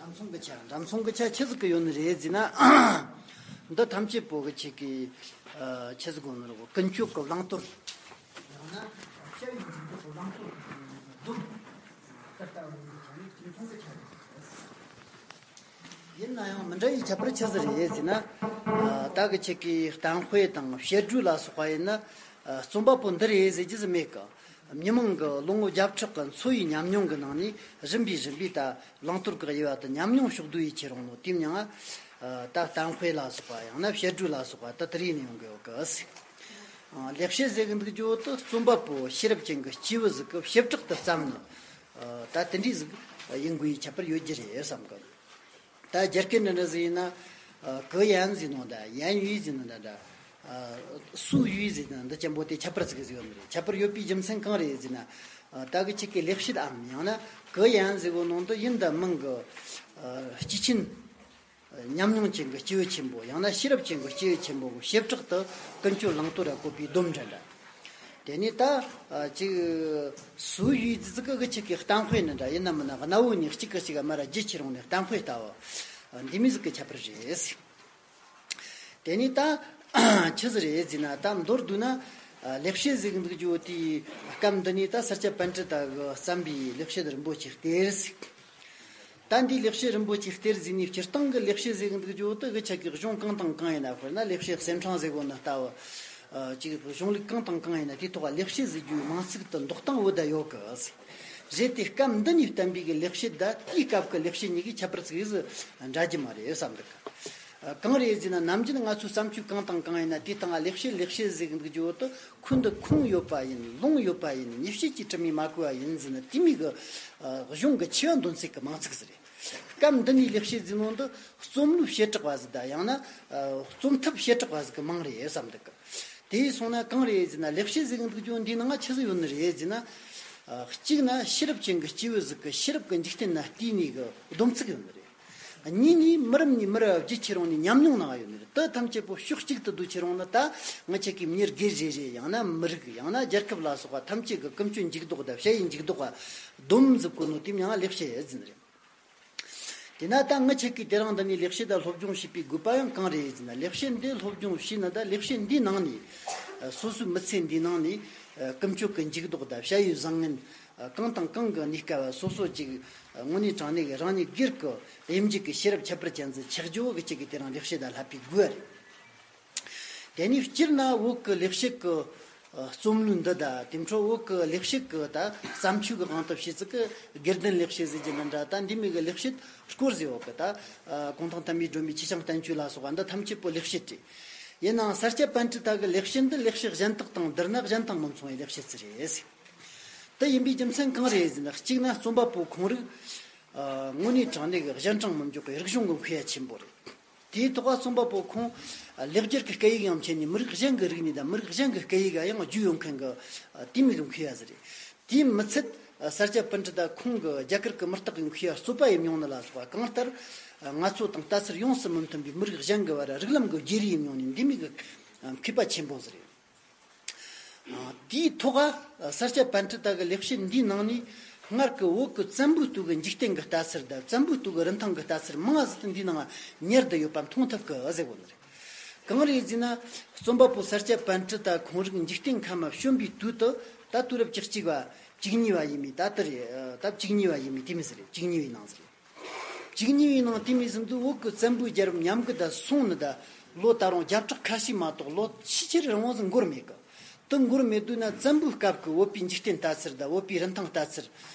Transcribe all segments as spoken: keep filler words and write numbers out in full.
འབྲམ་ཚོང་གི་ཆ། འབྲམ་ཚོང་གི་ཆ་ཆི་ཟིག་གི་ཡོད་ནི་རེད་ཟེར་ན། འདི་ཐམས་ཅད་པོ་གི་ཆེད་ཀྱི་ཆི་ཟིག་གོ་ནི་རེད། ཀུན་སྤྱོད་ཀྱི་བླང་དོར། ཡང་ན་བྱ་བའི་འཇུག་ལྡོག་གི་བླང་དོར་སྡོམ། ད་ལྟ་བུ་གི་ཆ་ནི་འབྲམ་ཚོང་གི་ཆ་རེད། ཡིན་ན་ཡང་མི་འདྲ་བའི་ཁྱད་པར་ཆི་ཟིག་རེད་ཟེར་ན། ད་གི་ཆེད་ཀྱི་གཏམ་དཔེ་དང་བཤད་སྒྲོས་ལ་སོགས་པ་ཡིན་ན། རྩོམ་པ་པོ་འདི་རེད་ཟེར་རྒྱུ་ཟིག་མེད་གི། མི་མང་གི་ལོ་ངོ་བརྒྱ་ཕྲག་གི་འཚོ་བའི་ཉམས་མྱོང་གི་ནང་ནས་རིམ་པས་རིམ་པས་ད་བླང་དོར་གི་དབྱེ་བ་དེ་ཉམས་མྱོང་ཕྱོགས་བསྡུས་ཡེད་ཁྱེར་ཡོང་ནོ་དེ་མྱང་ང་། ད་གཏམ་དཔེ་ལ་སོགས་པ་ཡང་ན་བཤད་སྒྲོས་ལ་སོགས་པ་ད་དེ་རིགས་ནས་ཡོང་གི་ཡོད་གི་ཟེར། ལེགས་བཤད་ཟེར་གི་འདུག་རྒྱུ་བོ་དེ་རྩོམ་པ་པོ་ཤེས་རབ་ཅན་གྱི་སྐྱེས་བུ་ཟིག་གི་བྱེ་བྲག་ཏུ་བརྩམས་ནི། ད་དེ་འདྲའི་ཟིག་ཡིན་དགོས་པའི་ཁྱད་པར་ཡོད་རྒྱུ་རེད་བསམ་གི། ད་རྒྱ་སྐད་འདྲ་འདྲ་ཟིག་ཡིན་ན། ཨ། གུ་ཡན་ཟེར་ནོ་འདྲ། ཡན་ཡུས་ཟེར་ནོ་འདྲ་འདྲ། ཨ། སུའུ་ཡུས་ཟེར་ན་འདི་ཅན་པོ་དེ་ཁྱད་པར་ཟིག་ཟིག་ཡོད་ནི་རེད། ཁྱད་པར་ཡོད་པའི་རྒྱུ་མཚན་གང་རེད་ཟེར་ན། ཨ། ད་གི་ཆེད་ཀྱི་ལེགས་བཤད་འམ་ཡང་ན་གུ་ཡན་ཟེར་གོ་ནོ་འདི་ཡིན་ད་མིན་གི། ཨ། སྐྱེས་ཆེན། ཉམས་མྱོང་ཅན་གྱི་སྐྱེས་བུ་ཆེན་པོ་ཡང་ན་ཤེས་རབ་ཅན་གྱི་སྐྱེས་བུ་ཆེན་པོ་གི་བྱེ་བྲག་ཏུ་ཀུན་སྤྱོད་བླང་དོར་ར་བཀོད་པའི་སྡོམ་འདྲ་འདྲ། དེ་ནས་ད་ཅིག་སུའུ་ཡུས་ཙི་ཙི་གི་གི་ཆེད་ཀྱི་གཏམ་དཔེ་ནི་འདྲ་ཡིན་ན་མིན་ན་གནའ་བོ་ནས་གཅིག་གི་གཅིག་ག་མ་ར་རྒྱུད་ཁྱེར་ཡོང་ནས་གཏམ་དཔེ་ལྟ་བུ་འདི་མོ་ཟིག་གི་ཁྱད་པར་རེད། དེ་ནས་ད་ཆི་ཟིག་རེད་ཟེར་ན། ད་མདོར་བསྡུས་ན་ལེགས་བཤད་ཟེར་གི་འདུག་རྒྱུ་བོ་དེའི་སྐབས་འདི་ནས་ད་ས་སྐྱ་པཎྜི་ཏ་གི་བརྩམས་པའི་ལེགས་བཤད་རིན་པོ་ཆེའི་གཏེར་ཟིག་ད་འདིའི་ལེགས་བཤད་རིན་པོ་ཆེའི་གཏེར་ཟེར་ནས་སྤྱིར་བཏང་གི་ལེགས་བཤད་ཟེར་གི་འདུག་རྒྱུ་བོ་དེ་གི་ཆ་གི་གཞུང་གང་དང་གང་ཡིན་ན། དཔེར་ན་ལེགས་བཤད་གསེར་ཕྲེང་ཟེར་གོ་ནི་ལྟ་བུ། ཨ། ཅིག་གཞུང་ལུགས་གང་དང་གང་ཡིན་ན་དེའི་ཐོག་ལ་ལེགས་བཤད་ཟེར་རྒྱུའི་མིང་ཚིག་དེ་འདོགས་སྟངས་བོ་ད་ཡོད་གི་ཟེར། རེད་དེ་སྐབས་འདི་ནས་བསྟན་པའི་གི་ལེགས་བཤད་ད་དེའི་སྐབས་ཀྱི་ལེགས་བཤད་གཉིས་ཀྱི་ཁྱད་པར་ཙིག་ཟིག་འདྲ་རྒྱུ་མ་རེད་བསམ་འདུག་ཨ། གང་རེད་ཟེར་ན་ནམ་རྒྱུན་ང་ཚོའི་བརྩམས་ཆོས་གང་དང་གང་ཡིན་ན་དེའི་སྟེང་ལ་ལེགས་བཤད་ལེགས་བཤད་ཟེར་གི་འདུག་རྒྱུ་བོ་དེ། ཁུངས་འདི་ཁུངས་ཡོད་པ་ཡིན། ལུང་ཡོད་པ་ཡིན། མྱི་བཤད་ཀྱི་དྲི་མས་མ་གོས་པ་ཡིན་ཟེར་ན་དེ་མོ་གི། ཨ། གཞུང་གི་ཆེ་བ་འདོན་ཚུལ་གྱི་མིང་ཚིག་ཟིག་རེད། སྐབས་འདི་ནས་ལེགས་བཤད་ཟེར་ནོ་འདི་རྩོམ་ལུས་བྱེ་བྲག་པ་ཟིག་ད་ཡང་ན། ཨ། རྩོམ་ཐབས་བྱེ་བྲག་པ་ཟིག་གི་མིང་རེད་བསམ་འདུག་གི། དེ་སོང་ན་གང་རེད་ཟེར་ན་ལེགས་བཤད་ཟེར་གི་འདུག་རྒྱུ་འདི་ནང་ང་ཆི་ཟིག་ཡོད་ནི་རེད་ཟེར་ན། ཨ། གཅིག་ན་ཤེས་རབ་ཅན་གྱི་སྐྱེས་བུ་ཟིག་གི་ཤེས་རབ་ཀྱི་འཇིག་རྟེན་ན་བལྟས་ནས་གི་སྡོམ་ཚིག་ཡོད་ནི་རེད། གཉིས་ནས་མི་རབས་ནས་མི་རབས་བརྒྱུད་ཁྱེར་ཡོང་ནས་ཉམས་མྱོང་ནང་ཡོད་ནི་རེད། དེ་ཐམས་ཅད་པོ་ཕྱོགས་གཅིག་ཏུ་བསྡུ་ཁྱེར་ཡོང་ན་ད་ང་ཆ་གི་མྱི་སྒེར་རེ་རེ་ཡང་ན་མི་རིགས་ཡང་ན་རྒྱལ་ཁབ་ལ་སོགས་པ་ཐམས་ཅད་ཀྱི་ཀུན་སྤྱོད་འཇུག་ལྡོག་དང་བྱ་བའི་འཇུག་ལྡོག་ག་སྡོམ་ཟིག་བཀོད་ནོ་དེ་མྱང་ལེགས་བཤད་ཟེར་ནི་རེད། དེས་ན་ད་ང་ཆ་གིས་དེ་རིང་འདི་ནས་ལེགས་བཤད་ད་སློབ་སྦྱོང་བྱེད་པའི་དགོས་པ་ཡང་གང་རེད་ཟེར་ན། ལེགས་བཤད་འདི་སློབ་སྦྱོང་བྱས་ན་ད་ལེགས་བཤད་འདིའི་ནང་ནས། སོ་སོའི་མི་ཚེ་འདིའི་ནང་ནས། ཀུན་སྤྱོད་ཀྱི་འཇུག་ལྡོག་དང་བྱ་བའི་བཟང་ངན། གང་དང་གང་གི་གནས་སྐབས་སོ་སོ་ཅིག་དངོས་གནས་དྲང་གནས་ཀྱི་རང་ཉིད་སྒེར་གྱི་དབྱེ་འབྱེད་ཀྱི་ཤེས་རབ་ཁྱད་པར་ཅན་ཟིག་ཆགས་རྒྱུ་བོ་གི་ཅིག་གི་དེ་རིང་ལེགས་བཤད་ད་བསླབ་པའི་དགོས་པ་རེད། དེ་ནས་སྤྱིར་ན་བོད་ཀྱི་ལེགས་བཤད་ཀྱི་རྩོམ་ལུས་འདི་དང་དེ་འཕྲོ་བོད་ཀྱི་ལེགས་བཤད་ཀྱི་ད་བརྩམས་ཆོས་ཀྱི་དབང་དུ་བྱས་ཚུལ་གྱི་དགེ་ལྡན་ལེགས་བཤད་ཟེར་རྒྱུ་འདི་འདྲ་ད་འདི་མོ་གི་ལེགས་བཤད་སྐོར་ཟེར་བ་གི་ད་གུང་ཐང་ཐ་མའི་སྒྲོན་མེ་ཆེ་ཆུང་བསྟན་བཅོས་ལ་སོགས་པ་འདི་ཐམས་ཅད་པོ་ལེགས་བཤད་རེད། ཡིན་ནའང་ས་སྐྱ་པཎྜི་ཏ་གི་ལེགས་བཤད་འདི་ལེགས་བཤད་གཞན་དག་དང་བསྡུར་ན་གཞན་དང་མི་མཚུངས་པའི་ལེགས་བཤད་ཅིག་རེད། དེ་ཡིན་པའི་རྒྱུ་མཚན་གང་རེད་ཟེར་ན། གཅིག་ན་རྩོམ་པ་པོ་ཁོང་རང་དངོས་གནས་དྲང་གནས་ཀྱི་གཞན་དྲང་མི་འཇོག་པའི་རིག་གཞུང་གི་མཁས་པ་ཆེན་པོ་རེད། དེའི་ཐོག་རྩོམ་པ་པོ་ཁོང་ལེགས་སྦྱར་གྱི་སྐད་ཡིག་ཡང་མཁྱེན་ནས་མི་རིགས་གཞན་གྱི་རིག་གནས་དང་མི་རིགས་གཞན་གྱི་སྐད་ཡིག་ཡང་བརྗོད་ཡོང་མཁན་གྱི་དེ་མོ་གི་མཁས་པ་ཟིག་རེད། དེས་མི་ཚད་ས་སྐྱ་པཎྜི་ཏ་ཁོང་གིས་རྒྱ་གར་གྱི་མི་རྟག་པའི་མཁས་པ་རྩོད་པ་ཡེ་མྱོང་ནི་ལ་སོགས་པ་གང་ལྟར་ང་ཚོ་དང་ལྟ་ཚུལ་ཡོངས་སུ་མི་མཐུན་པའི་མི་རིགས་གཞན་གྱི་བར་རིགས་ལམ་གྱི་བརྗེ་རེས་ཡེ་མྱོང་ནས་འདི་མོ་གི་མཁས་པ་ཆེན་པོ་ཟིག་རེད། དེའི་ཐོག་ས་སྐྱ་པཎྜི་ཏ་གི་ལེགས་བཤད་འདིའི་ནང་ནས་སྔར་གྱི་བོད་ཀྱི་བཙན་པོའི་དུས་ཀྱི་འཇིག་རྟེན་གྱི་ལྟ་ཚུལ་དང་བཙན་པོའི་དུས་ཀྱི་རིན་ཐང་གི་ལྟ་ཚུལ་མང་ང་ཟིག་འདིའི་ནང་ཉར་བསྡད་ཡོད་པ་མཐོང་ཐུབ་ཀི་ཟེར་གོ་ནི་རེད། གང་རེད་ཟེར་ན། རྩོམ་པ་པོ་ས་སྐྱ་པཎྜི་ཏ་ཁོང་རང་འཇིག་རྟེན་ཁམས་ལ་བྱོན་པའི་དུས་དེ་ད་དུས་རབས་བཅུ་གཅིག་པ་བཅུ་གཉིས་པ་ཡིན་མིན་ད་དེ་རེད། ད་བཅུ་གཉིས་པ་ཡིན་མིན་དེ་མོ་ཟིག་རེད། བཅུ་གཉིས་པའི་ནང་ཟིག་རེད། བཅུ་གཉིས་པའི་ནང་དེ་མོ་ཟིག་འདུག་བོད་ཀྱི་བཙན་པོའི་རྒྱལ་རབས་ཉམས་རྒུད་དུ་སོང་ནི་ད་ལོ་ད་རུང་བརྒྱ་ཕྲག་ཁ་ཤས་མ་གཏོགས་ལོ་ཆེས་ཆེར་རིང་བོ་ཟིག་འགོར་མེད་གི། དེ་འགོར་མེད་དུས་ན་བཙན་པོའི་སྐབས་ཀྱི་བོད་པའི་འཇིག་རྟེན་ལྟ་ཚུལ་དང་བོད་པའི་རིན་ཐང་ལྟ་ཚུལ།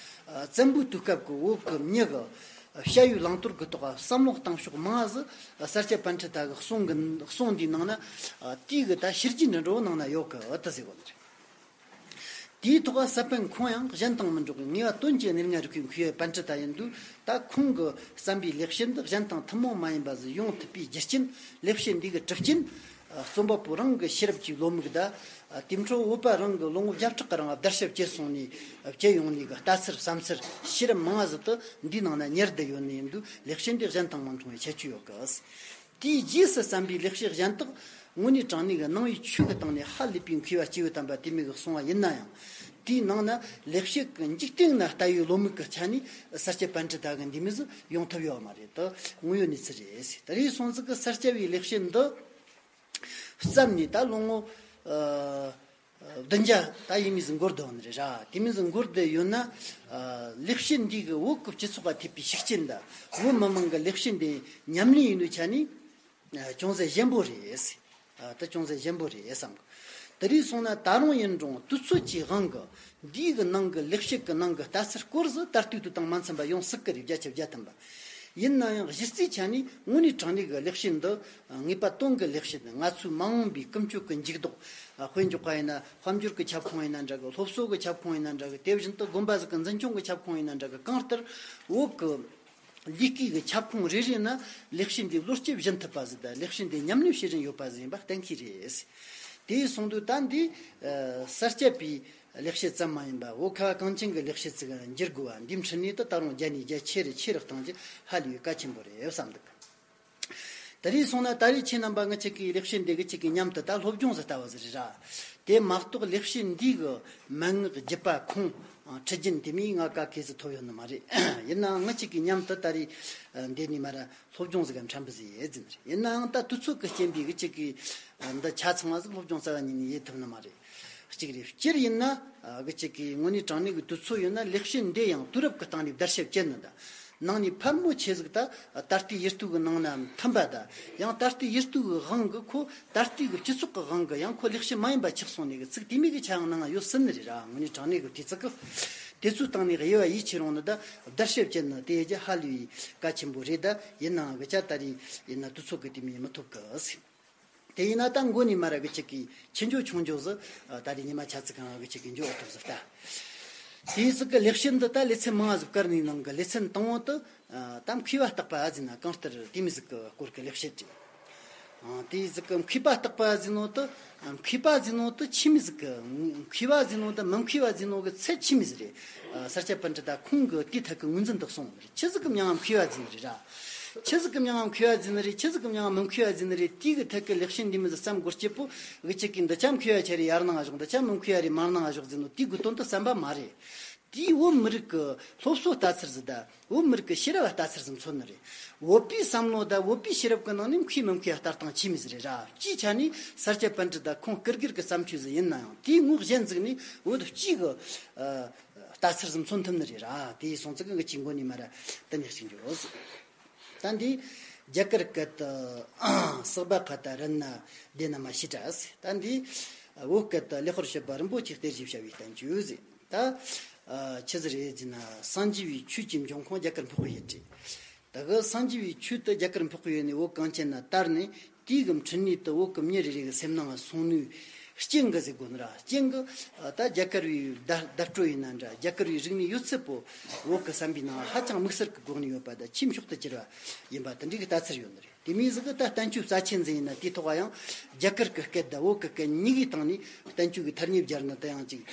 བཙན་པོའི་དུས་སྐབས་ཀྱི་བོད་ཀྱི་མྱི་གི་བྱ་བའི་བླང་དོར་གྱི་ཐོག་བསམ་བློ་བཏང་ཕྱོགས་མང་ང་ཟིག་ས་སྐྱ་པཎྜི་ཏ་གི་གསུང་གི་གསུང་འདིའི་ནང་ན་དེའི་གི་ད་ཕྱི་རྒྱུད་འདྲ་འདྲ་བོ་ནང་ན་ཡོད་གི་ད་ཟེར་གོ་ནི་རེད། དེའི་ཐོག་ས་པཎ་ཁོང་ཡང་གཞན་དང་མི་འགྲོགས་པའི་ངེས་པ་དོན་གྱི་གནས་ལྔ་རིག་པའི་མཁས་པ་པཎྜི་ཏ་ཡིན་དུས། ད་ཁོང་གི་བརྩམས་པའི་ལེགས་བཤད་འདི་གཞན་དང་ཐུན་མོང་མ་ཡིན་པ་ཟིག་ཡོང་ཐུབ་པའི་རྒྱུ་རྐྱེན། ལེགས་བཤད་འདི་གི་གྲུབ་རྐྱེན། རྩོམ་པ་པོ་རང་གི་ཤེས་རབ་ཀྱི་བློ་མིག་དང་། དེ་འཕྲོ་བོད་པ་རང་གི་ལོ་ངོ་བརྒྱ་ཕྲག་གི་རིང་བརྡར་ཤ་བཅད་སོང་ནས་བཅད་ཡོང་ནས་གི་ལྟ་ཚུལ་བསམ་ཚུལ་ཤེས་རབ་མང་ང་ཟིག་དེ་འདིའི་ནང་ན་ཉར་བསྡད་ཡོད་ནི་ཡིན་དུས། ལེགས་བཤད་འདི་གཞན་དང་མི་མཚུངས་པའི་ཁྱད་ཆོས་ཡོད་གི། དེའི་རྗེས་སུ་བརྩམས་པའི་ལེགས་བཤད་གཞན་དག་དངོས་གནས་དྲང་གནས་ཀྱི་ནང་པའི་ཆོས་ཀྱི་སྟེང་ནས་ཧ་ལས་པའི་མཁས་པ་སྐྱེས་བུ་དམ་པ་དེ་མོ་གིས་གསུངས་པ་ཡིན་ན་ཡང་། དེའི་ནང་ན་ལེགས་བཤད་ཀྱི་འཇིག་རྟེན་ན་ལྟ་བའི་བློ་མིག་གི་ཆ་ནས་ས་སྐྱ་པཎྜི་ཏ་གི་འདི་མོ་ཟིག་ཡོང་ཐུབ་ཡོད་མ་རེད། དེ་དངོས་ཡོད་གནས་ཚུལ་རེད། དེ་རིང་སོང་ཙིག་གི་ས་སྐྱ་པའི་ལེགས་བཤད་འདི་བརྩམས་ནས་ད་ལོ་ངོ་ཨ་བདུན་བརྒྱ་ད་ཡས་མས་ཟིག་འགོར་བསྡད་ཡོད་ནི་རེད་ར། དེ་མོ་ཟིག་འགོར་བསྡད་ཡོད་ན། ཨ་ལེགས་བཤད་འདི་གི་བོད་ཀྱི་སྤྱི་ཚོགས་ལ་ཐེབས་པའི་ཤུགས་རྐྱེན་དང་བོད་མི་མང་གི་ལེགས་བཤད་འདི་ཉམས་ལེན་ཡིན་ནོའི་ཆ་ནས། ཨ་ཅུང་ཟད་ཞན་པོ་རེད། ཨ་ད་ཅུང་ཟད་ཞན་པོ་རེད་བསམ་གི། དེ་རིང་སོང་ན་ད་རུང་ཡིན་རུང་དུས་ཚོད་ཀྱི་དབང་གིས་འདིའི་གི་ནང་གི་ལེགས་བཤད་ཀྱི་ནང་གི་ལྟ་ཚུལ་སྐོར་ཟིག་ད་ལྟའི་དུས་དང་མ་འཚམས་པ་ཡོང་སྲིད་གི་རེད། བརྒྱ་ཆ་བརྒྱ་ཐམ་པ། ཡིན་ན་ཡང་གཞི་རྩའི་ཆ་ནས་དངོས་གནས་དྲང་གནས་ཀྱི་ལེགས་བཤད་འདི་ངེས་པ་དོན་གྱི་ལེགས་བཤད། ང་ཚོའི་མ་འོངས་པའི་ཀུན་སྤྱོད་ཀྱི་འཇུག་ལྡོག། ཨ་དཔེ་འཇོག་པ་ཡིན་ན་དཔལ་འབྱོར་གྱི་ཁྱབ་ཁོངས་ཡིན་ན་འདྲ་གི། སློབ་གསོ་གི་ཁྱབ་ཁོངས་ཡིན་ན་འདྲ་གི། དེ་བཞིན་དུ་དགོན་པ་ཟིག་གི་འཛིན་སྐྱོང་གི་ཁྱབ་ཁོངས་ཡིན་ན་འདྲ་གི། གང་ལྟར་བོད་ཀྱི་ལས་ཀའི་གི་ཁྱབ་ཁོངས་རེ་རེ་ན་ལེགས་བཤད་འདི་བློ་སྐྱེད་སྦྱིན་ཐུབ་པ་ཟིག་དང་། ལེགས་བཤད་འདི་ཉམས་ལེན་བྱེད་རིན་ཡོད་པ་ཟིག་ཡིན་པ་གཏན་འཁེལ་རེད། དེ་ཡིན་སོང་དུས་ད་འདི་ཨ་ས་སྐྱ་པའི་ལེགས་བཤད་ཙམ་མ་ཡིན་པ་བོད་ཁ་བ་གངས་ཅན་གྱི་ལེགས་བཤད་ཅིག་འགྱུར་དགོས་པ་འདི་འཕྲིན་ལས་དེ་ད་རུང་རྒྱ་ནས་རྒྱ་ཆེ་རུ་ཆེ་རུ་གཏོང་རྒྱུ་ཧ་ལས་པའི་གལ་ཆེན་པོ་རེད་བསམ་འདུག། དེ་རིང་སོང་ན་ད་རེས་ཁྱེད་རྣམ་པ་ང་གཅིག་གི་ལེགས་བཤད་འདི་གི་གཅིག་གི་མཉམ་དུ་ད་སློབ་སྦྱོང་ཟིག་ལྟ་བུ་ཟིག་རེད་ར། དེ་མ་གཏོགས་ལེགས་བཤད་འདི་གི་མན་ངག་རྒྱུད་པ་ཁུངས་ཁྲིད་རྒྱུན་དེ་མོ་ང་ག་གེ་ཟིག་ཐོབ་ཡོད་ནི་མ་རེད། ཡིན་ནའང་ང་གཅིག་གི་མཉམ་དུ་ད་རེས་འདི་ནས་མར་སློབ་སྦྱོང་ཟིག་གམ་ཕྲན་བུ་ཟིག་ཡེད་ཟིན་རེད། ཡིན་ནའང་ད་དུས་ཚོད་ཀྱི་རྐྱེན་པས་གི་གཅིག་གི་འདི་ཆ་ཚང་བ་ཟིག་སློབ་སྦྱོང་རྩ་བ་ཉིད་ནས་ཡེད་ཐུབ་ནི་མ་རེད། གཅིག་རེད། སྤྱིར་ཡིན་ན་གི་གཅིག་གི་དངོས་གནས་དྲང་གནས་ཀྱི་དུས་ཚོད་ཡོད་ན་ལེགས་བཤད་འདི་ཡང་དུས་རབས་ཀྱི་སྟེང་ནས་བརྡར་ཤ་བཅད་ནི་དང་། ནང་ནས་ཕལ་མོ་ཆེ་ཟིག་ད་ད་ལྟའི་ཡུལ་དུས་ཀྱི་ནང་ན་མཐུན་པ་དང་། ཡང་ད་ལྟའི་ཡུལ་དུས་ཀྱི་དབང་གིས་ཁོ་ད་ལྟའི་གི་སྤྱི་ཚོགས་ཀྱི་དབང་གིས་ཡང་ཁོ་ལེགས་བཤད་མ་ཡིན་པ་ཆགས་སོང་ནས་གི་ཚིག་དེ་མོ་གི་ཆ་ཡང་ནང་ཡོད་སྲིད་ནི་རེད་ར། དངོས་གནས་དྲང་གནས་ཀྱི་དུས་ཚིགས་ཀྱི་དེ་ཚོའི་སྟེང་ནས་དབྱེ་བ་ཡིད་ཆེས་རུང་ནི་ད་བརྡར་ཤ་བཅད་ནི་དེ་ཡེད་རྒྱུ་ཧ་ལས་པའི་གལ་ཆེན་པོ་རེད། ད་ཡིན་ནའང་གི་ཆ་ད་རེས་ཡིན་ན་དུས་ཚོད་ཀྱི་དེ་མོ་མི་ཐོབ་གི་ཟེར། དེ་ཡིན་ན་ད་མགོ་ནས་མར་གི་གཅིག་གི་ཆེ་འཇོག་ཆུང་འཇོག་ཟིག་ད་རེས་ཉི་མ་ཆ་ཚིག་གང་གི་གཅིག་གི་འཇོག་ཐུབ་ཟིག་ལྟ། དེའི་ཟིག་གི་ལེགས་བཤད་འདི་ད་ལེ་ཚན་མང་ཟིག་བཀར་ནས་ནང་གི་ལེ་ཚན་དང་པོ་དེ་ད་མཁས་པ་རྟག་པ་ཟེར་ན་གང་ལྟར་དེ་མོ་ཟིག་གི་སྐོར་གི་ལེགས་བཤད་ཅིག་ཨ་དེའི་ཟིག་གི་མཁས་པ་རྟག་པ་ཟེར་ནོ་དེ། མཁས་པ་ཟེར་ནོ་དེ་ཆི་མོ་ཟིག་གི། མཁས་པ་ཟེར་ནོ་དེ་མི་མཁས་པ་ཟེར་ནོ་གི་ཚད་ཆི་མོ་ཟིག་རེད། ཨ་ས་སྐྱ་པཎྜི་ཏ་ཁོང་གི་དེའི་ཐད་ཀྱི་ངོས་འཛིན་དེ་གསུངས་པ་རེད། ཆི་ཟིག་གི་མྱིང་ང་མཁས་པ་ཟེར་ནི་རེད་ར། ཆི་ཟིག་གི་མྱིང་ང་མཁས་པ་ཟེར་ནི་རེད། ཆི་ཟིག་གི་མྱིང་ང་མི་མཁས་པ་ཟེར་ནི་རེད། དེའི་གི་ཐད་ཀྱི་ལེགས་བཤད་འདི་མོ་ཟིག་བརྩམས་དགོས་སྐྱེས་པོ་གི་གཅིག་གིས་འདི་ཆ་མཁས་པ་ཆ་རེ་ཡར་ནང་ང་ཞོག་འདི་ཆ་མི་མཁས་པ་རེ་མར་ནང་ང་ཞོག་ཟེར་ནོ་དེའི་གི་དོན་དེ་བསམ་པ་མ་རེད། དེའི་བོད་མི་རིགས་ཀྱི་སློབ་གསོ་ལྟ་ཚུལ་ཟིག་དང་བོད་མི་རིགས་ཀྱི་ཤེས་རབ་ལྟ་ཚུལ་ཟིག་མཚོན་ནི་རེད། བོད་པའི་བསམ་བློ་དང་བོད་པའི་ཤེས་རབ་ཀྱི་ནང་ནས་མཁས་མི་མཁས་ལྟ་སྟངས་ཆི་མོ་ཟིག་རེད་ར། སྤྱིའི་ཆ་ནས་ས་སྐྱ་པཎྜི་ཏ་ཁོང་སྐུ་སྒེར་གྱི་བརྩམས་ཆོས་ཟིག་ཡིན་ན་ཡང་དེའི་ངོས་གཞན་ཟིག་ནས་བོད་སྤྱིའི་གི་ཨ་ལྟ་ཚུལ་ཟིག་མཚོན་ཐུབ་ནི་རེད་ར། དེ་ཡིན་སོང་ཙི་གི་ངི་ཆི་མགོ་ནས་མར་དེ་ནས་ཞིག་འགྱོ། ད་འདི་རྒྱ་གར་སྐད་དུ་སག་བྷ་ཁ་ཏ་ར་ན་དེ་ན་མ་ཤི་ཏྲ་ཟེར། ད་འདི་བོད་སྐད་དུ་ལེགས་པར་བཤད་པ་རིན་པོ་ཆེའི་གཏེར་ཞེས་བྱ་བའི་བསྟན་བཅོས་ཟེར། ད་ཆི་ཟིག་རེད་ཟེར་ན་སངས་རྒྱས་པའི་ཆོས་ཀྱི་འབྱུང་ཁུངས་རྒྱ་གར་འཕགས་པའི་ཡུལ་རེད། ད་གི་སངས་རྒྱས་པའི་ཆོས་དེ་རྒྱ་གར་འཕགས་པའི་ཡུལ་ནས་བོད་གངས་ཅན་ན་དར་ནས་དེའི་གི་འཕྲིན་ལས་དེ་བོད་གི་མྱི་རེ་རེ་གི་སེམས་ནང་སོང་ནུས། རྐྱེན་གི་ཟེར་དགོས་ནི་ར། རྐྱེན་གི་ད་རྒྱ་གར་བའི་བརྡ་བརྡ་སྤྲོད་ཡིན་ན་འདྲ། རྒྱ་གར་བའི་རིག་གནས་ཡོད་ཚད་པོ་བོད་གི་བསམ་པའི་ནང་ཧ་ཅང་དམིགས་བསལ་གི་སྒོ་ནས་ཡོད་པ་དང་ཆེས་མཆོག་ཏུ་གྱུར་བ་ཡིན་པ་དེ་འདྲའི་གི་ལྟ་ཚུལ་ཡོད་ནི་རེད། དེ་མིན་ཟིག་གི་ད་བསྟན་བཅོས་རྩ་ཆེན་ཟིག་ཡིན་ན་དེའི་ཐོག་ཡང་རྒྱ་གར་གི་སྐད་དང་བོད་གི་སྐད་གཉིས་ཀའི་སྟེང་ནས་བསྟན་བཅོས་གི་ཐ་སྙད་སྦྱར་ནི་དེ་ཡང་ཅིག་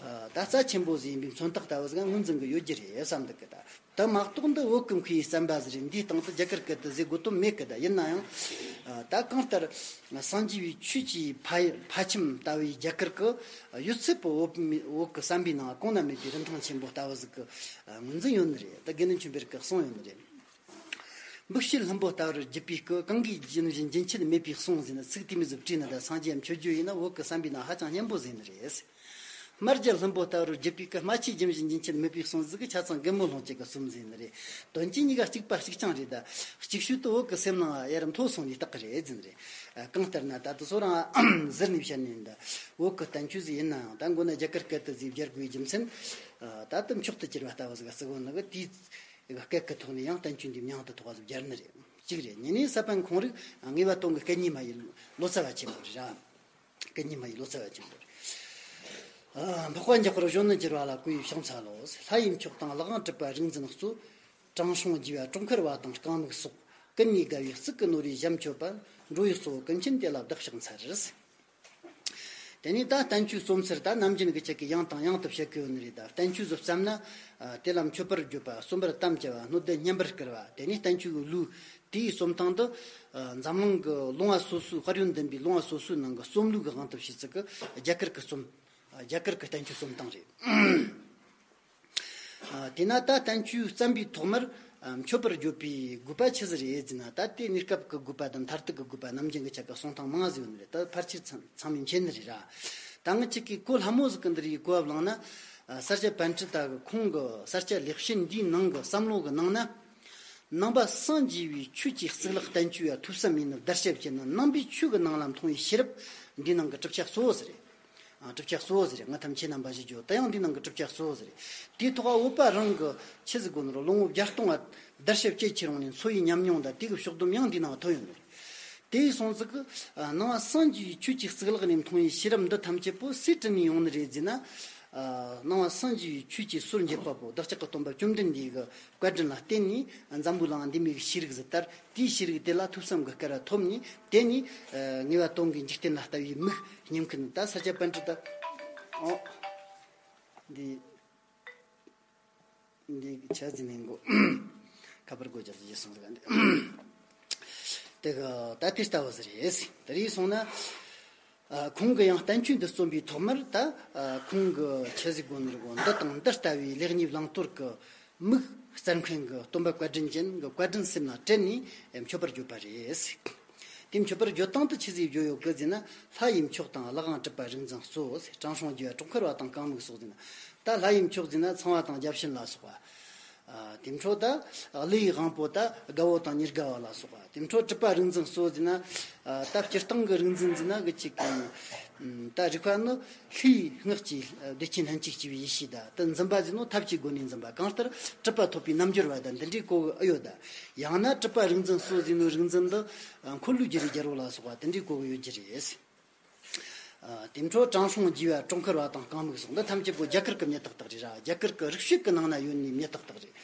ད་རྩ་ཆེན་པོ་ཟིག་ཡིན་པའི་མཚོན་རྟགས་ལྟ་བུ་ཟིག་ངོས་འཛིན་གི་ཡོད་རྒྱུ་རེད་བསམ་འདུག་གི། ད་ད་མ་གཏོགས་འདི་བོད་ཀྱི་མཁས་པའི་བསམ་པ་ཟིག་རེད། འདིའི་སྟེང་དུ་རྒྱ་གར་སྐད་དུ་ཟེར་དགོས་དོན་མེད་ཀི། ད་ཡིན་ན་ཡང་ད་གང་ལྟར་སངས་རྒྱས་པའི་ཆོས་ཀྱི་ཕ་ཕ་ཁྱིམ་ལྟ་བུའི་རྒྱ་གར་གི་ཡོད་ཚད་པོ་བོད་བོད་ཀྱི་བསམ་པའི་ནང་གོང་ན་མེད་པའི་རིན་ཐང་ཆེན་པོ་ལྟ་བུ་ཟིག་གི་ངོས་འཛིན་ཡོད་ནི་རེད། ད་དགེ་འདུན་ཆོས་འཕེལ་གྱིས་གསུངས་ཡོད་ནི་རེད། འབུ་བཤད་ལྷུན་པོ་ལྟ་བུར་བརྒྱུད་པའི་སྐུ། གང་གིས་ཇི་བཞིན་རྒྱུན་ཆད་མེད་པའི་གསུང་ཟེར་ནས་ཚིག་དེ་མོ་ཟིག་བྲིས་ནི་ད་སངས་རྒྱས་མཆོད་བརྗོད་ཡིན་ན་བོད་ཀྱི་བསམ་པའི་ནང་ཧ་ཅང་སྙན་པོ་ཟིག་ཡིན་ནི་རེད། སྨྲ་བརྗོད་ལྷུན་པོ་ལྟ་བུར་བརྒྱུད་པའི་སྐུ། སྨྲ་ཤེས་ཇི་བཞིན་རྒྱུན་ཆད་མེད་པའི་གསུང་ཟིག་གི་ཆ་ཚང་རྒན་མོ་ལྷུན་སྐྱེས་ཀྱི་གསུང་ཟིག་ཡིན་ནི་རེད། དོན་གྱིས་གཉིས་ཀ་གཅིག་པ་གཅིག་རྐྱང་རེད། ད་གཅིག་ཤོས་དུ་བོད་ཀྱི་སེམས་ནང་ཡར་མཐོ་སོང་ནི་རྟགས་རེད་ཟེར་ནི་རེད། གང་ལྟར་ན་ད་དུ་སོ་རང་ཟུར་ནས་བཤད་ནས་ད་བོད་ཀྱི་བསྟན་བཅོས་ཟིག་ཡིན་ན་ཡང་ད་མགོ་ན་རྒྱ་གར་སྐད་དུ་ཟིག་སྦྱར་དགོས་རྒྱུ་མཚན་ད་དུ་མཆོག་ཏུ་གྱུར་བ་ལྟ་བུ་ཟིག་ག་བརྩི་དགོས་ནི་གི། དེའི་སྐད་ཀྱི་ཐོག་ནས་ཡང་བསྟན་བཅོས་འདི་མྱིང་དུ་ཐོགས་པ་ཟིག་སྦྱར་ནི་རེད། གཅིག་རེད། གཉིས་ནས་ས་པཎ་ཁོང་རིག་ངེས་པ་དོན་གྱི་སྐད་གཉིས་མ་ཡི་ལོ་ཙཱ་བ་ཆེན་པོ་རེད་ར། སྐད་གཉིས་མ་ཡི་ལོ་ཙཱ་བ་ཆེན་པོ་རེད། ཨ་འཕགས་པ་འཇམ་དཔལ་གཞོན་ནུར་གྱུར་པ་ལ་གུས་པས་ཕྱག་འཚལ་ལོ། ལྷ་ཡི་མཆོག་དང་ལྷ་གང་གྲུབ་པ་རིག་འཛིན་གཙོ། དྲང་སྲོང་རྒྱས་པ་གྲོག་མཁར་བ་དང་རྐང་མིག་སོགས། ཀུན་ནས་དགའ་བའི་གཙུག་གི་ནོར་བུས་ཞབས་མཆོད་པ། འགྲོ་བའི་གཙོ་བོ་ཀུན་མཁྱེན་དེ་ལ་བདག་ཕྱག་འཚལ། དེ་ནས་ད་བསྟན་བཅོས་རྩོམ་ཚུལ་ད་ནམ་རྒྱུན་གྱི་ཆེད་ཀྱི་ཡང་དང་ཡང་དུ་བཤད་ཀྱི་ཡོད་ནི་རེད། ད་བསྟན་བཅོས་སུ་བརྩམས་ན། ཨ་དེ་ལ་མཆོད་པར་བརྗོད་པ། གསོན་པར་དམ་བཅའ་བ། སྣོད་ལྡན་སྙན་པར་བསྐུལ་བ། དེ་ནས་བསྟན་བཅོས་ཀྱི་ལུགས་དེའི་རྩོམ་སྟངས་དེ། ཨ་འཛམ་གླིང་གི་ལུང་བ་སོ་སོའི་དཔལ་ཡོན་ལྡན་པའི་ལུང་བ་སོ་སོའི་ནང་གི་རྩོམ་ལུགས་ཀྱི་དབང་དུ་བྱས་ཚུལ་གྱི་རྒྱ་གར་གྱི་རྩོམ། རྒྱ་གར་གྱི་བསྟན་བཅོས་གསུམ་སྟེང་རེད། ཨ། དེས་ན་ད་བསྟན་བཅོས་བརྩམས་པའི་ཐོག་མར། ཨ། མཆོད་པར་བརྗོད་པའི་དགོས་པ་ཆི་ཟིག་རེད་ཟེར་ན། ད་དེ་གནས་སྐབས་ཀྱི་དགོས་པ་དང་མཐར་ཐུག་གི་དགོས་པ་ནམ་རྒྱུན་གྱི་ཆ་ག་གསུང་སྟངས་མང་ཟིག་ཡོད་ནི་རེད། ད་ཕལ་ཆེར་ཚང་མས་མཁྱེན་ནི་རེད་ར། ད་ངེད་ཅག་གིས་གོ་སླ་མོ་ཟིག་གི་འདི་རིགས་གོ་བ་བླངས་ན། ཨ། ས་སྐྱ་པཎྜི་ཏ་གི་ཁོང་གི་ས་སྐྱ་ལེགས་བཤད་འདིའི་ནང་གི་བསམ་བློ་གི་ནང་ན། ནང་པ་སངས་རྒྱས་པའི་ཆོས་ཀྱི་གཙུག་ལག་བསྟན་བཅོས་ཡ་ཐོས་བསམ་ཡིན་ནོ་བརྡར་ཤ་བཅད་ན། ནང་པའི་ཆོས་ཀྱི་ནང་ལ་མཐོང་བའི་ཤེས་རབ་འདིའི་ནང་གི་གྲུབ་ཆ་གཙོ་བོ་ཟིག་རེད། ཨ། གྲུབ་ཆ་གཙོ་བོ་ཟིག་རེད། ང་ཐམས་ཅད་རྣམ་པ་ཞེས་བརྗོད་དེ་ཡང་འདིའི་ནང་གི་གྲུབ་ཆ་གཙོ་བོ་ཟིག་རེད། དེའི་ཐོག་བོད་པ་རང་གི་ཆི་ཟིག་གོ་ནོ་ར། ལོ་ངོ་བརྒྱ་སྟོང་བ་བརྡར་ཤ་བཅད་ཁྱེར་ཡོང་ནས་འཚོ་བའི་ཉམས་མྱོང་དང་དེ་གི་ཕྱོགས་བསྡོམས་ཡང་འདིའི་ནང་ཐོན་ཡོད་ནི་རེད། དེ་ཡིན་སོང་ཙི་གི། ཨ། ནང་པ་སངས་རྒྱས་པའི་ཆོས་ཀྱི་གཙུག་ལག་ནས་མཐོང་བའི་ཤེས་རབ་འདི་ཐམས་ཅད་པོ་སུས་བསྐྲུན་ནས་ཡོང་ནི་རེད་ཟེར་ན། ཨ། ནང་པ་སངས་རྒྱས་པའི་ཆོས་ཀྱི་སྲོལ་འབྱེད་པ་པོ་བདག་ཅག་གི་སྟོན་པ་བཅོམ་ལྡན་འདས་ཀྱི་བཀའ་དྲིན་ལ་བརྟེན་ནས། འཛམ་བུ་གླིང་འདི་མོ་གི་ཤེས་རིག་ཟིག་དར། དེའི་ཤེས་རིག་དེ་ལ་ཐོས་བསམ་གྱི་སྐལ་བ་ཐོབ་ནས། དེ་ནས། ཨ། ངེས་པ་དོན་གྱི་འཇིག་རྟེན་ལ་ལྟ་བའི་མིག་སྙེམས་མཁན་ད་ས་སྐྱ་པཎྜི་ཏ། ཨོ། འདི། འདི་ཆ་ཟིན་ནས་གོ། ཁ་པར་སྒོ་རྒྱག་རྒྱུ་སོང་ཟིག་འདི། དེ་གི་ད་དེ་ལྟ་བུ་ཟིག་རེད། དེ་རེད་སོང་ན། ཨ། ཁོང་གི་ཡང་བསྟན་བཅོས་འདི་རྩོམ་པའི་ཐོག་མར་ད། ཨ། ཁོང་གི་ཆི་ཟིག་གོ་ནོ་ར་གོ། འདི་དང་འདི་ལྟ་བུའི་ལེགས་ཉེས་བླང་དོར་གྱི་མིག་སྟེར་མཁན་གྱི་སྟོན་པ་བཀའ་དྲིན་ཅན་གྱི་བཀའ་དྲིན་སེམས་ལ་དྲན་ནས་མཆོད་པར་བརྗོད་པ་རེད། དེ་མཆོད་པར་བརྗོད་སྟངས་དེ་ཆི་ཟིག་བརྗོད་ཡོད་གི་ཟེར་ན། ལྷ་ཡི་མཆོག་དང་ལྷ་དབང་གྲུབ་པ་རིག་འཛིན་གཙོ། དྲང་སྲོང་རྒྱལ་བ་དྲུང་འཁོར་བ་དང་རྐང་མིག་སོགས་ཟེར་ན། ད་ལྷ་ཡི་མཆོག་ཟེར་ན་ཚངས་པ་དང་བརྒྱ་བྱིན་ལ་སོགས་པ། ཨ། དེ་འཕྲོ་ད་ཀླུ་ཡི་དབང་པོ་ད་རྒད་པོ་དང་ཉི་དགའ་བ་ལ་སོགས་པ། དེ་འཕྲོ་གྲུབ་པ་རིག་འཛིན་གཙོ་ཟེར་ན། ཨ། ད་སྤྱིར་བཏང་གི་རིག་འཛིན་ཟེར་ན་གི་ཅིག་གི། ད་རིག་པ་ནི་ལྷའི་སྔགས་ཀྱི་བདེ་ཆེན་ལྷན་ཅིག་སྐྱེས་པའི་ཡེ་ཤེས་ད། ད་འཛིན་པ་ཟེར་ནོ་ཐབས་ཀྱི་སྒོ་ནས་འཛིན་པ། གང་ལྟར་གྲུབ་པ་ཐོབ་པའི་རྣལ་འབྱོར་བ་ད་འདི་འདྲའི་གོ་གི་ཨེ་ཡོད་ད། ཡང་ན་གྲུབ་པ་རིག་འཛིན་གཙོ་ཟེར་ནོ་རིག་འཛིན་འདི་འཁོར་ལོས་སྒྱུར་བའི་རྒྱལ་པོ་ལ་སོགས་པ་དེ་འདྲའི་གོ་གི་ཡོད་རྒྱུ་རེད། ཨ། དེ་འཕྲོ་དྲང་སྲོང་རྒྱས་པ་དྲུང་འཁོར་བ་དང་རྐང་མིག་སོགས་འདི་ཐམས་ཅད་པོ་རྒྱ་གར་གྱི་མྱི་ཏག་ཏག་རེད་ར། རྒྱ་གར་གྱི་རིག་བྱེད་ཀྱི་ནང་ན་ཡོད་ནི་མྱི་ཏག་ཏག་རེད།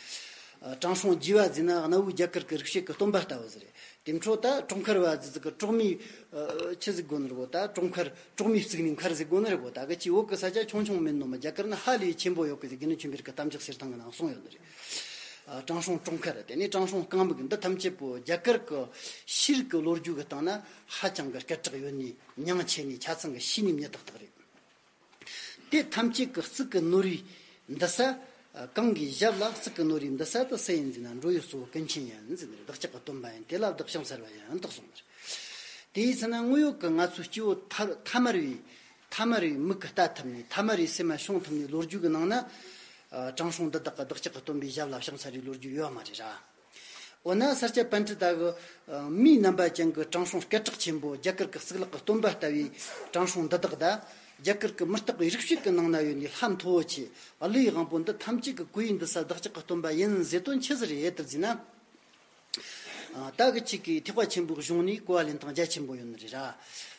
ཨ། དྲང་སྲོང་རྒྱས་པ་ཟེར་ན་གནའ་བོའི་རྒྱ་གར་གྱི་རིག་བྱེད་ཀྱི་སྟོན་པ་ལྟ་བུ་ཟིག་རེད། དེ་འཕྲོ་ད་དྲུང་འཁོར་བ་ཟེར་ཟིག་གི་གྲོག་མའི། ཨ། ཆི་ཟིག་གོ་ནི་རེད་གོ། ད་དྲུང་འཁོར་གྲོག་མའི་གཙུག་ནས་འཁོར་ཟེར་གོ་ནི་རེད་གོ། ད་གི་ཅི་བོད་གི་ས་ཆ་ཆུང་ཆུང་མིན་ནོ་མ། རྒྱ་གར་ན་ཧ་ལས་ཆེན་པོ་ཡོད་གི་ཟེར་དགེ་འདུན་ཆོས་འཕེལ་གྱི་གཏམ་རྒྱུད་གསེར་ཐང་གི་ནང་གསུངས་ཡོད་ནི་རེད། ཨ། དྲང་སྲོང་དྲུང་འཁོར། དེ་ནས་དྲང་སྲོང་རྐང་མིག་འདི་ཐམས་ཅད་པོ་རྒྱ་གར་གྱི་ཤེས་རིག་གི་ལོ་རྒྱུས་ཀྱི་སྟེང་ན་ཧ་ཅང་གི་སྐད་གྲགས་ཡོད་ནི། མྱིང་ཆེ་ནི། ཆ་ཚང་གི་ཤེས་ནི་མྱི་ཏག་ཏག་རེད། དེ་ཐམས་ཅད་ཀྱི་གཙུག་གི་ནོར་བུའི་འདུ་ས། ཨ། གང་གི་ཞབས་ལ་གཙུག་གི་ནོར་བུའི་འདུ་ས་དེ་སུ་ཡིན་ཟེར་ན། འགྲོ་བའི་གཙོ་བོ་ཀུན་མཁྱེན་ཡིན་ཟེར་ནི་རེད། བདག་ཅག་གི་སྟོན་པ་ཡིན། དེ་ལ་བདག་ཕྱག་འཚལ་བ་ཡིན་དག་གསུངས་པ་རེད། དེ་ཡིན་ཟེར་ན་དངོས་ཡོད་ཀྱི་ང་ཚོའི་སྐྱེ་བོ་ཐ་ཐ་མལ་བའི། ཐ་མལ་བའི་མིག་གིས་ལྟ་ཐུབ་ནི། ཐ་མལ་བའི་སེམས་མ་བྱུང་ཐུབ་ནི་ལོ་རྒྱུས་ཀྱི་ནང་ན། ཨ། དྲང་སྲོང་འདི་དག་གིས་བདག་ཅག་གི་སྟོན་པའི་ཞབས་ལ་ཕྱག་འཚལ་བའི་ལོ་རྒྱུས་ཡོད་མ་རེད་ར། འོ་ན་ས་སྐྱ་པཎྜི་ཏ་གི། ཨ། མིའི་རྣམ་པ་ཅན་གྱི་དྲང་སྲོང་སྐད་གྲགས་ཆེན་པོ། རྒྱ་གར་གྱི་གཙུག་ལག་གི་སྟོན་པ་ལྟ་བུའི་དྲང་སྲོང་འདི་དག་དང་། རྒྱ་གར་གྱི་མུ་སྟེགས་པའི་རིག་བྱེད་ཀྱི་ནང་ན་ཡོད་ནི་ལྷ་མཐོ་བོ་ཆེ། ཀླུའི་དབང་པོ་འདི་ཐམས་ཅད་ཀྱི་གོ་བའི་འདུ་ས་བདག་ཅག་གི་སྟོན་པ་ཡིན་ཟེར་དོན་ཆི་ཟིག་རེད་དེ་ཟེར་ན། ཨ། ད་གི་ཅིག་གིས་ཐེག་པ་ཆེན་པོའི་གཞུང་ནས་གོ་བ་ལེན་སྟངས་རྒྱ་ཆེན་པོ་ཡོད་ནི་རེད་ར།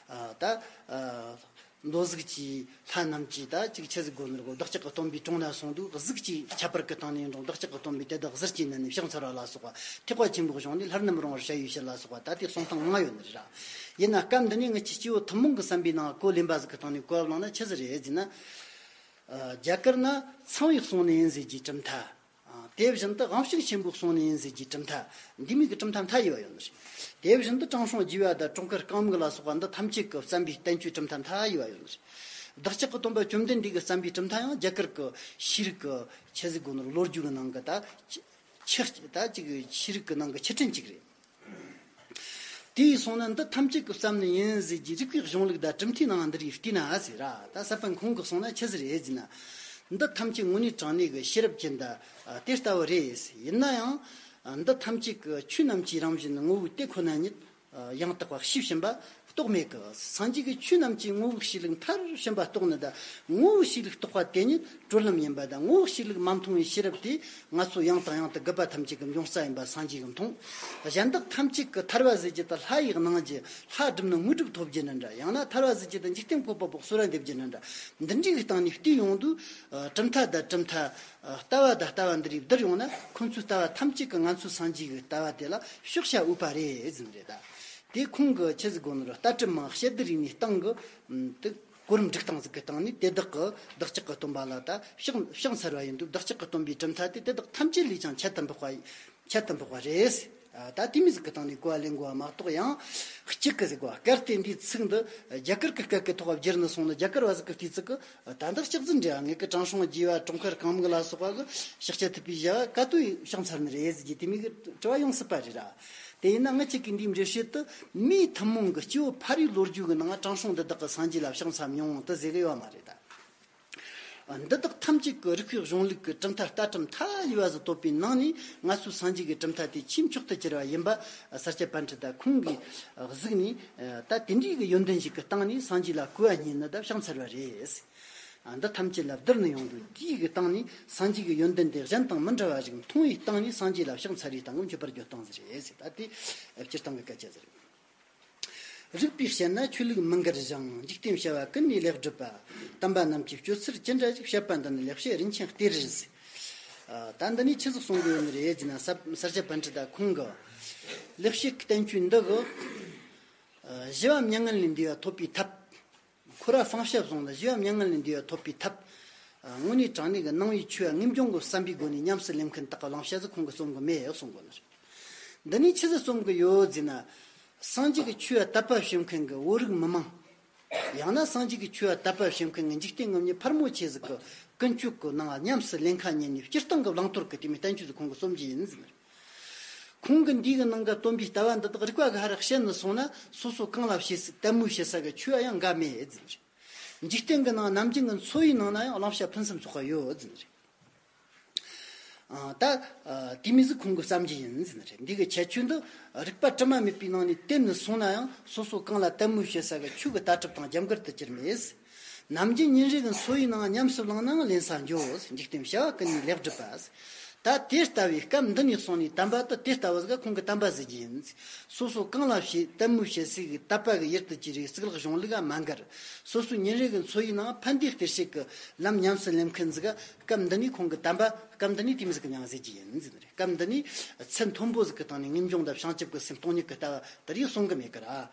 ཨ། ད། ཨ། མདོ་གཟུགས་ཀྱི་ལྷ་རྣམས་ཀྱིས་ད་ཅིག་ཆི་ཟིག་གོ་ནི་རེད་གོ། བདག་ཅག་གི་སྟོན་པའི་དྲུང་ན་སོང་དུས་གཟུགས་ཀྱི་ཁྱད་པར་གྱི་སྟེང་ནས་འགྲོ། བདག་ཅག་གི་སྟོན་པའི་དེ་དག་གཟི་བརྗིད་བསྣམས་ནས་ཕྱག་འཚལ་བ་ལ་སོགས་པ། ཐེག་པ་ཆེན་པོའི་གཞུང་ནས་ལྷ་རྣམས་རང་བར་བྱ་བའི་ཕྱིར་ལ་སོགས་པ། ད་དེ་གསུང་སྟངས་མང་ཡོད་ནི་རེད་ར། ཡིན་ན་སྐབས་འདི་ནས་ངེད་ཀྱི་སྐྱེ་བོ་ཐུན་མོང་གི་བསམ་པའི་ནང་གོ་ལེན་པ་ཟིག་གི་སྟེང་ནས་གོ་བ་བླངས་ན་ཆི་ཟིག་རེད་ཟེར་ན། ཨ། རྒྱ་གར་ན་ཚངས་པས་གསུངས་ནི་ཡིན་ཟེར་རྒྱུའི་གྲུབ་མཐའ། ཨ། དེ་བཞིན་དུ་དབང་ཕྱུག་ཆེན་པོས་གསུངས་ནི་ཡིན་ཟེར་རྒྱུའི་གྲུབ་མཐའ། འདི་མོ་གི་གྲུབ་མཐའ་མཐའ་ཡས་པ་ཡོད་ནི་རེད། དེ་བཞིན་དུ་དྲང་སྲོང་རྒྱས་པ་དང་དྲུང་འཁོར་རྐང་མིག་ལ་སོགས་པ་འདི་ཐམས་ཅད་ཀྱིས་བརྩམས་པའི་བསྟན་བཅོས་གྲུབ་མཐའ་མཐའ་ཡས་པ་ཡོད་ནི་རེད། བདག་ཅག་གི་སྟོན་པ་བཅོམ་ལྡན་འདས་ཀྱིས་བརྩམས་པའི་གྲུབ་མཐའ་ཡང་རྒྱ་གར་གྱི་ཤེས་རིག་གི་ཆི་ཟིག་གོ་ནོ་རེད་ལོ་རྒྱུས་ཀྱི་ནང་གི་ད་ཆི། ཆི། ད་ཅིག་ཤེས་རིག་གི་ནང་གི་ཆུ་ཕྲན་ཅིག་རེད། དེ་ཡིན་སོང་ན་འདི་ཐམས་ཅད་ཀྱིས་བརྩམས་ནི་ཡིན་ཟེར་རྒྱུའི་རིགས་པའི་གཞུང་ལུགས་དང་གྲུབ་མཐའི་ནང་འདི་རིགས་བལྟས་ན་ཟེར་ར། ད་ས་པཎ་ཁོང་གིས་གསུངས་ན་ཆི་ཟིག་རེད་ཟེར་ན། འདི་ཐམས་ཅད་དངོས་གནས་དྲང་གནས་ཀྱི་ཤེས་རབ་ཅན་དང་དེ་ལྟ་བུ་རེད། ཡིན་ན་ཡང་འདི་ཐམས་ཅད་ཀྱི་ཆོས་རྣམས་ཀྱི་རང་བཞིན་ངོ་བོའི་དེ་ཁོ་ན་ཉིད་ཡང་དག་པ་ཤེས་བཞིན་པ་རྟོགས་མེད་ཀྱི། སངས་རྒྱས་ཀྱི་ཆོས་རྣམས་ཀྱི་ངོ་བོའི་གཤིས་ལུགས་མཐར་ཕྱིན་པ་རྟོགས་ནི་དང་། ངོ་བོའི་གཤིས་ལུགས་རྟོགས་པ་དེ་ཉིད་གྲོལ་ལམ་ཡིན་པ་དང་། ངོ་བོའི་གཤིས་ལུགས་མ་མཐོང་བའི་ཤེས་རབ་དེས་ང་ཚོ་ཡང་དང་ཡང་དུ་རྒུད་པ་ཐམས་ཅད་ཀྱི་འབྱུང་རྩ་ཡིན་པ་སངས་རྒྱས་ཀྱིས་མཐོང་། གཞན་དག་ཐམས་ཅད་ཀྱི་ཐར་བ་ཟེར་རྒྱུ་དེ་ལྷ་ཡི་སྣང་རྒྱུ། ལྷ་བསྒྲུབས་ན་དངོས་གྲུབ་ཐོབ་རྒྱུ་ནི་འདྲ། ཡང་ན་ཐར་བ་ཟེར་རྒྱུ་དེ་འཇིག་རྟེན་འཁོར་བ་པོ་གསོལ་བ་འདེབས་རྒྱུ་ནི་འདྲ། འདི་འདྲའི་སྟེང་ནས་བལྟས་ཡོང་དུས། ཨ། གྲུབ་མཐའ་དང་གྲུབ་མཐའ། ཨ། ལྟ་བ་དང་ལྟ་བ་འདི་རིགས་བསྡུར་ཡོང་ན། ཁོ་ཚོའི་ལྟ་བ་ཐམས་ཅད་ཀྱིས་ང་ཚོའི་སངས་རྒྱས་ཀྱི་ལྟ་བ་དེ་ལ་གཤོག་བྱ་འོས་པ་རེད་ཟེར་ནི་རེད་ད། དེ་ཁོང་གིས་ཆི་ཟིག་གོ་ནོ་རེད། ལྟ་གྲུབ་མང་བཤད་སྡེ་རིག་གནས་སྟེང་གི། ཨམ། དེ་གོ་རིམ་སྒྲིག་སྟངས་ཟིག་གི་སྟེང་ནས་དེ་དག་གིས་བདག་ཅག་གི་སྟོན་པ་ལ་ད་ཕྱག་ཕྱག་འཚལ་བ་ཡིན་དུས། བདག་ཅག་གི་སྟོན་པའི་གྲུབ་མཐའ་དེ་དེ་དག་ཐམས་ཅད་ལས་ཀྱང་ཁྱད་དུ་འཕགས་པ། ཁྱད་དུ་འཕགས་པ་རེད། ད་དེ་མོ་ཟིག་གི་སྟེང་ནས་གོ་བ་ལེན་དགོས་པ་མ་གཏོགས། ཡང་གཅིག་གི་ཟིག་གོ་སྐད་དེ་འདིའི་ཚིག་འདི་རྒྱ་གར་གི་སྐད་ཀྱི་ཐོག་བསྒྱུར་ནས་སོང་ན། རྒྱ་གར་བ་ཟིག་གི་དུས་ཚིག་གི་ད་འདི་ལྕགས་རྫུན་འདྲ། ངེད་ཀྱི་ཀྲང་ཧྲོང་རྒྱས་པ་ཀྲུང་ཁར་གང་མག་ལ་སོགས་པ་གི་ཤཱཀྱ་ཐུབ་པའི་བྱ་བ་ག་དུས་བྱང་ཚར་ནི་རེད་ཟེར་གྱི་དེ་མོ་གི་དྲི་བ་ཡོང་སྲིད་པ་རེད་ར། དེ་ཡིན་ན་ང་གཅིག་གི་འདིའི་འགྲེལ་བཤད་དུ་མིའི་ཐུན་མོང་གི་སྐྱེ་བོ་ཕ་རོལ་ལོ་རྒྱུས་ཀྱི་ནང་ཀྲང་ཧྲོང་འདི་དག་གི་སངས་རྒྱས་ལ་ཕྱག་འཚལ་མྱོང་དུ་ཟེར་གི་ཡོད་མ་རེད་ད། འདི་དག་ཐམས་ཅད་ཀྱི་རིགས་པའི་གཞུང་ལུགས་ཀྱི་གྲུབ་མཐའ་ལྟ་གྲུབ་མཐའ་ཡས་པ་ཟིག་བཏོད་པའི་ནང་ནས། ང་ཚོའི་སངས་རྒྱས་ཀྱི་གྲུབ་མཐའ་དེ་ཆེས་མཆོག་ཏུ་གྱུར་པ་ཡིན་པ་ས་སྐྱ་པཎྜི་ཏ་ཁོང་གིས་གཟིགས་ནས། ད་དེ་འདྲའི་གི་ཡོན་ཏན་ཞིག་གི་སྟེང་ནས་སངས་རྒྱས་ལ་གུས་པ་བསྙེན་ནས་ད་ཕྱག་འཚལ་བ་རེད། འདི་ཐམས་ཅད་ལ་བསྡུར་ནས་ཡོང་དུས། དེའི་གི་སྟེང་ནས་སངས་རྒྱས་ཀྱི་ཡོན་ཏན་དེ་གཞན་དང་མི་འདྲ་བ་ཞིག་མཐོང་བའི་སྟེང་ནས་སངས་རྒྱས་ལ་ཕྱག་འཚལ་བའི་སྟེང་གི་མཆོད་པར་བརྗོད་སྟངས་ཟིག་རེད་ཟེར། ད་དེ་སྤྱིར་བཏང་གི་སྐད་ཆ་ཟིག་རེད། རིགས་པས་དཔྱད་ན་ཆོས་ལུགས་མི་འགལ་ཞིང་། འཇིག་རྟེན་བྱ་བ་ཀུན་ནས་ལེགས་གྲུབ་པ། དམ་པ་རྣམས་ཀྱི་སྤྱོད་ཚུལ་ཅི་འདྲ་ཞིག། བཤད་པ་འདི་ནི་ལེགས་བཤད་རིན་ཆེན་གཏེར་རེད་ཟེར། ད་འདི་ནས་ཆི་ཟིག་གསུང་གི་ཡོད་ནི་རེད་ཟེར་ན། ས་སྐྱ་པཎྜི་ཏ་ཁོང་གིས་ལེགས་བཤད་ཀྱི་བསྟན་བཅོས་འདི་གི་བཞི་པ་མྱ་ངན་ལས་འདས་པ་ཐོབ་པའི་ཐབས། ཁོ་ར་ཧྥང་ཞ་བཟུང་ལ་བཞི་པ་མྱ་ངན་ལས་འདས་པ་ཐོབ་པའི་ཐབས། དངོས་གནས་དྲང་གནས་ཀྱི་ནང་པའི་ཆོས་ལ་ངེས་འབྱུང་གི་བསམ་པའི་སྒོ་ནས་ཉམས་སུ་ལེན་མཁན་དག་གི་བླང་བྱ་ཟིག་ཁོང་གིས་རྩོམ་གི་མེད་གསུང་གོ་ནི་རེད། འདི་ནས་ཆི་ཟིག་རྩོམ་གི་ཡོད་ཟེར་ན། སངས་རྒྱས་ཀྱི་ཆོས་ལ་དད་པ་བྱེད་མཁན་གྱི་བོད་རིགས་མི་མང་། ཡང་ན་སངས་རྒྱས་ཀྱི་ཆོས་ལ་དད་པ་བྱེད་མཁན་གྱི་འཇིག་རྟེན་ངོམ་ཉི་ཕལ་མོ་ཆེ་ཟིག་གི་ཀུན་སྤྱོད་ཀྱི་ནང་ཉམས་སུ་ལེན་ཁ་ཉན་ནས། སྤྱིར་བཏང་གི་བླང་དོར་གྱི་དེ་མོ་བསྟན་བཅོས་ཟིག་ཁོང་གིས་རྩོམ་གྱི་ཡིན་ཟེར་ནི་རེད། ཁོང་གིས་འདི་གི་ནང་གི་སྟོན་པའི་ལྟ་བ་འདི་དག་རིགས་པ་གི་ཧ་རག་བཤད་ནས་སོང་ན། སོ་སོ་གང་ལ་བྱེད་སྲིད་དད་མོས་བྱེད་ས་གི་ཆོས་ཡང་འགའ་མེད་ཟེར། འཇིག་རྟེན་གི་ནང་ནམ་རྒྱུན་གི་འཚོ་བའི་ནང་ན་ཡང་བླང་བྱ་ཕུན་སུམ་ཚོགས་པ་ཡོད་ཟེར། ཨ་ད་ཨ་དེ་མོ་ཟིག་ཁོང་གིས་བརྩམས་ཀྱི་ཡིན་ཟེར་ནི་རེད། འདི་གི་ཁྱད་ཆོས་འདི་རིགས་པ་དྲི་མ་མེད་པའི་ནང་ནས་བསྟན་ནས་སོང་ན་ཡང་། སོ་སོ་གང་ལ་དད་མོས་བྱེད་ས་གི་ཆོས་གི་ལྟ་གྲུབ་དང་རྒྱབ་འགལ་དུ་གྱུར་མེད། ནམ་རྒྱུན་ཉིན་རེ་གི་འཚོ་བའི་ནང་ཉམས་སུ་བླངས་ནའང་ལེན་ས་འགྱོ། འཇིག་རྟེན་བྱ་བ་ཀུན་ནས་ལེགས་གྲུབ་པ། ད་དེ་ལྟ་བུའི་སྐབས་འདི་ནས་སོང་ནས་དམ་པ་དེ་དེ་ལྟ་བུ་ཟིག་ག་ཁོང་གིས་དམ་པ་ཟེར་གྱི་ཡིན། སོ་སོ་གང་ལ་བྱེད་དད་མོས་བྱེད་སའི་གི་དད་པ་གི་ཡུལ་དུ་གྱུར་བའི་གཙུག་ལག་གཞུང་ལུགས་ལ་མ་འགལ། སོ་སོའི་ཉིན་རེ་གི་འཚོ་བའི་ནང་ཕན་བདེའི་གཏེར་བྱེད་ཀྱི་ལམ་ཉམས་སུ་ལེན་མཁན་ཟིག་ག་སྐབས་འདི་ནས་ཁོང་གིས་དམ་པ། སྐབས་འདི་ནས་དེ་མོ་ཟིག་གི་མྱིང་ཟེར་གྱི་ཡིན་ཟེར་ནི་རེད། སྐབས་འདི་ནས་ཚད་མཐོན་པོ་ཟིག་གི་སྟེང་ནས་ངེས་འབྱུང་དང་བྱང་ཆུབ་ཀྱི་སེམས་སྟོང་ཉིད་ཀྱི་ལྟ་བ་དེ་རིགས་གསུང་གི་མེད་ཀི་ར།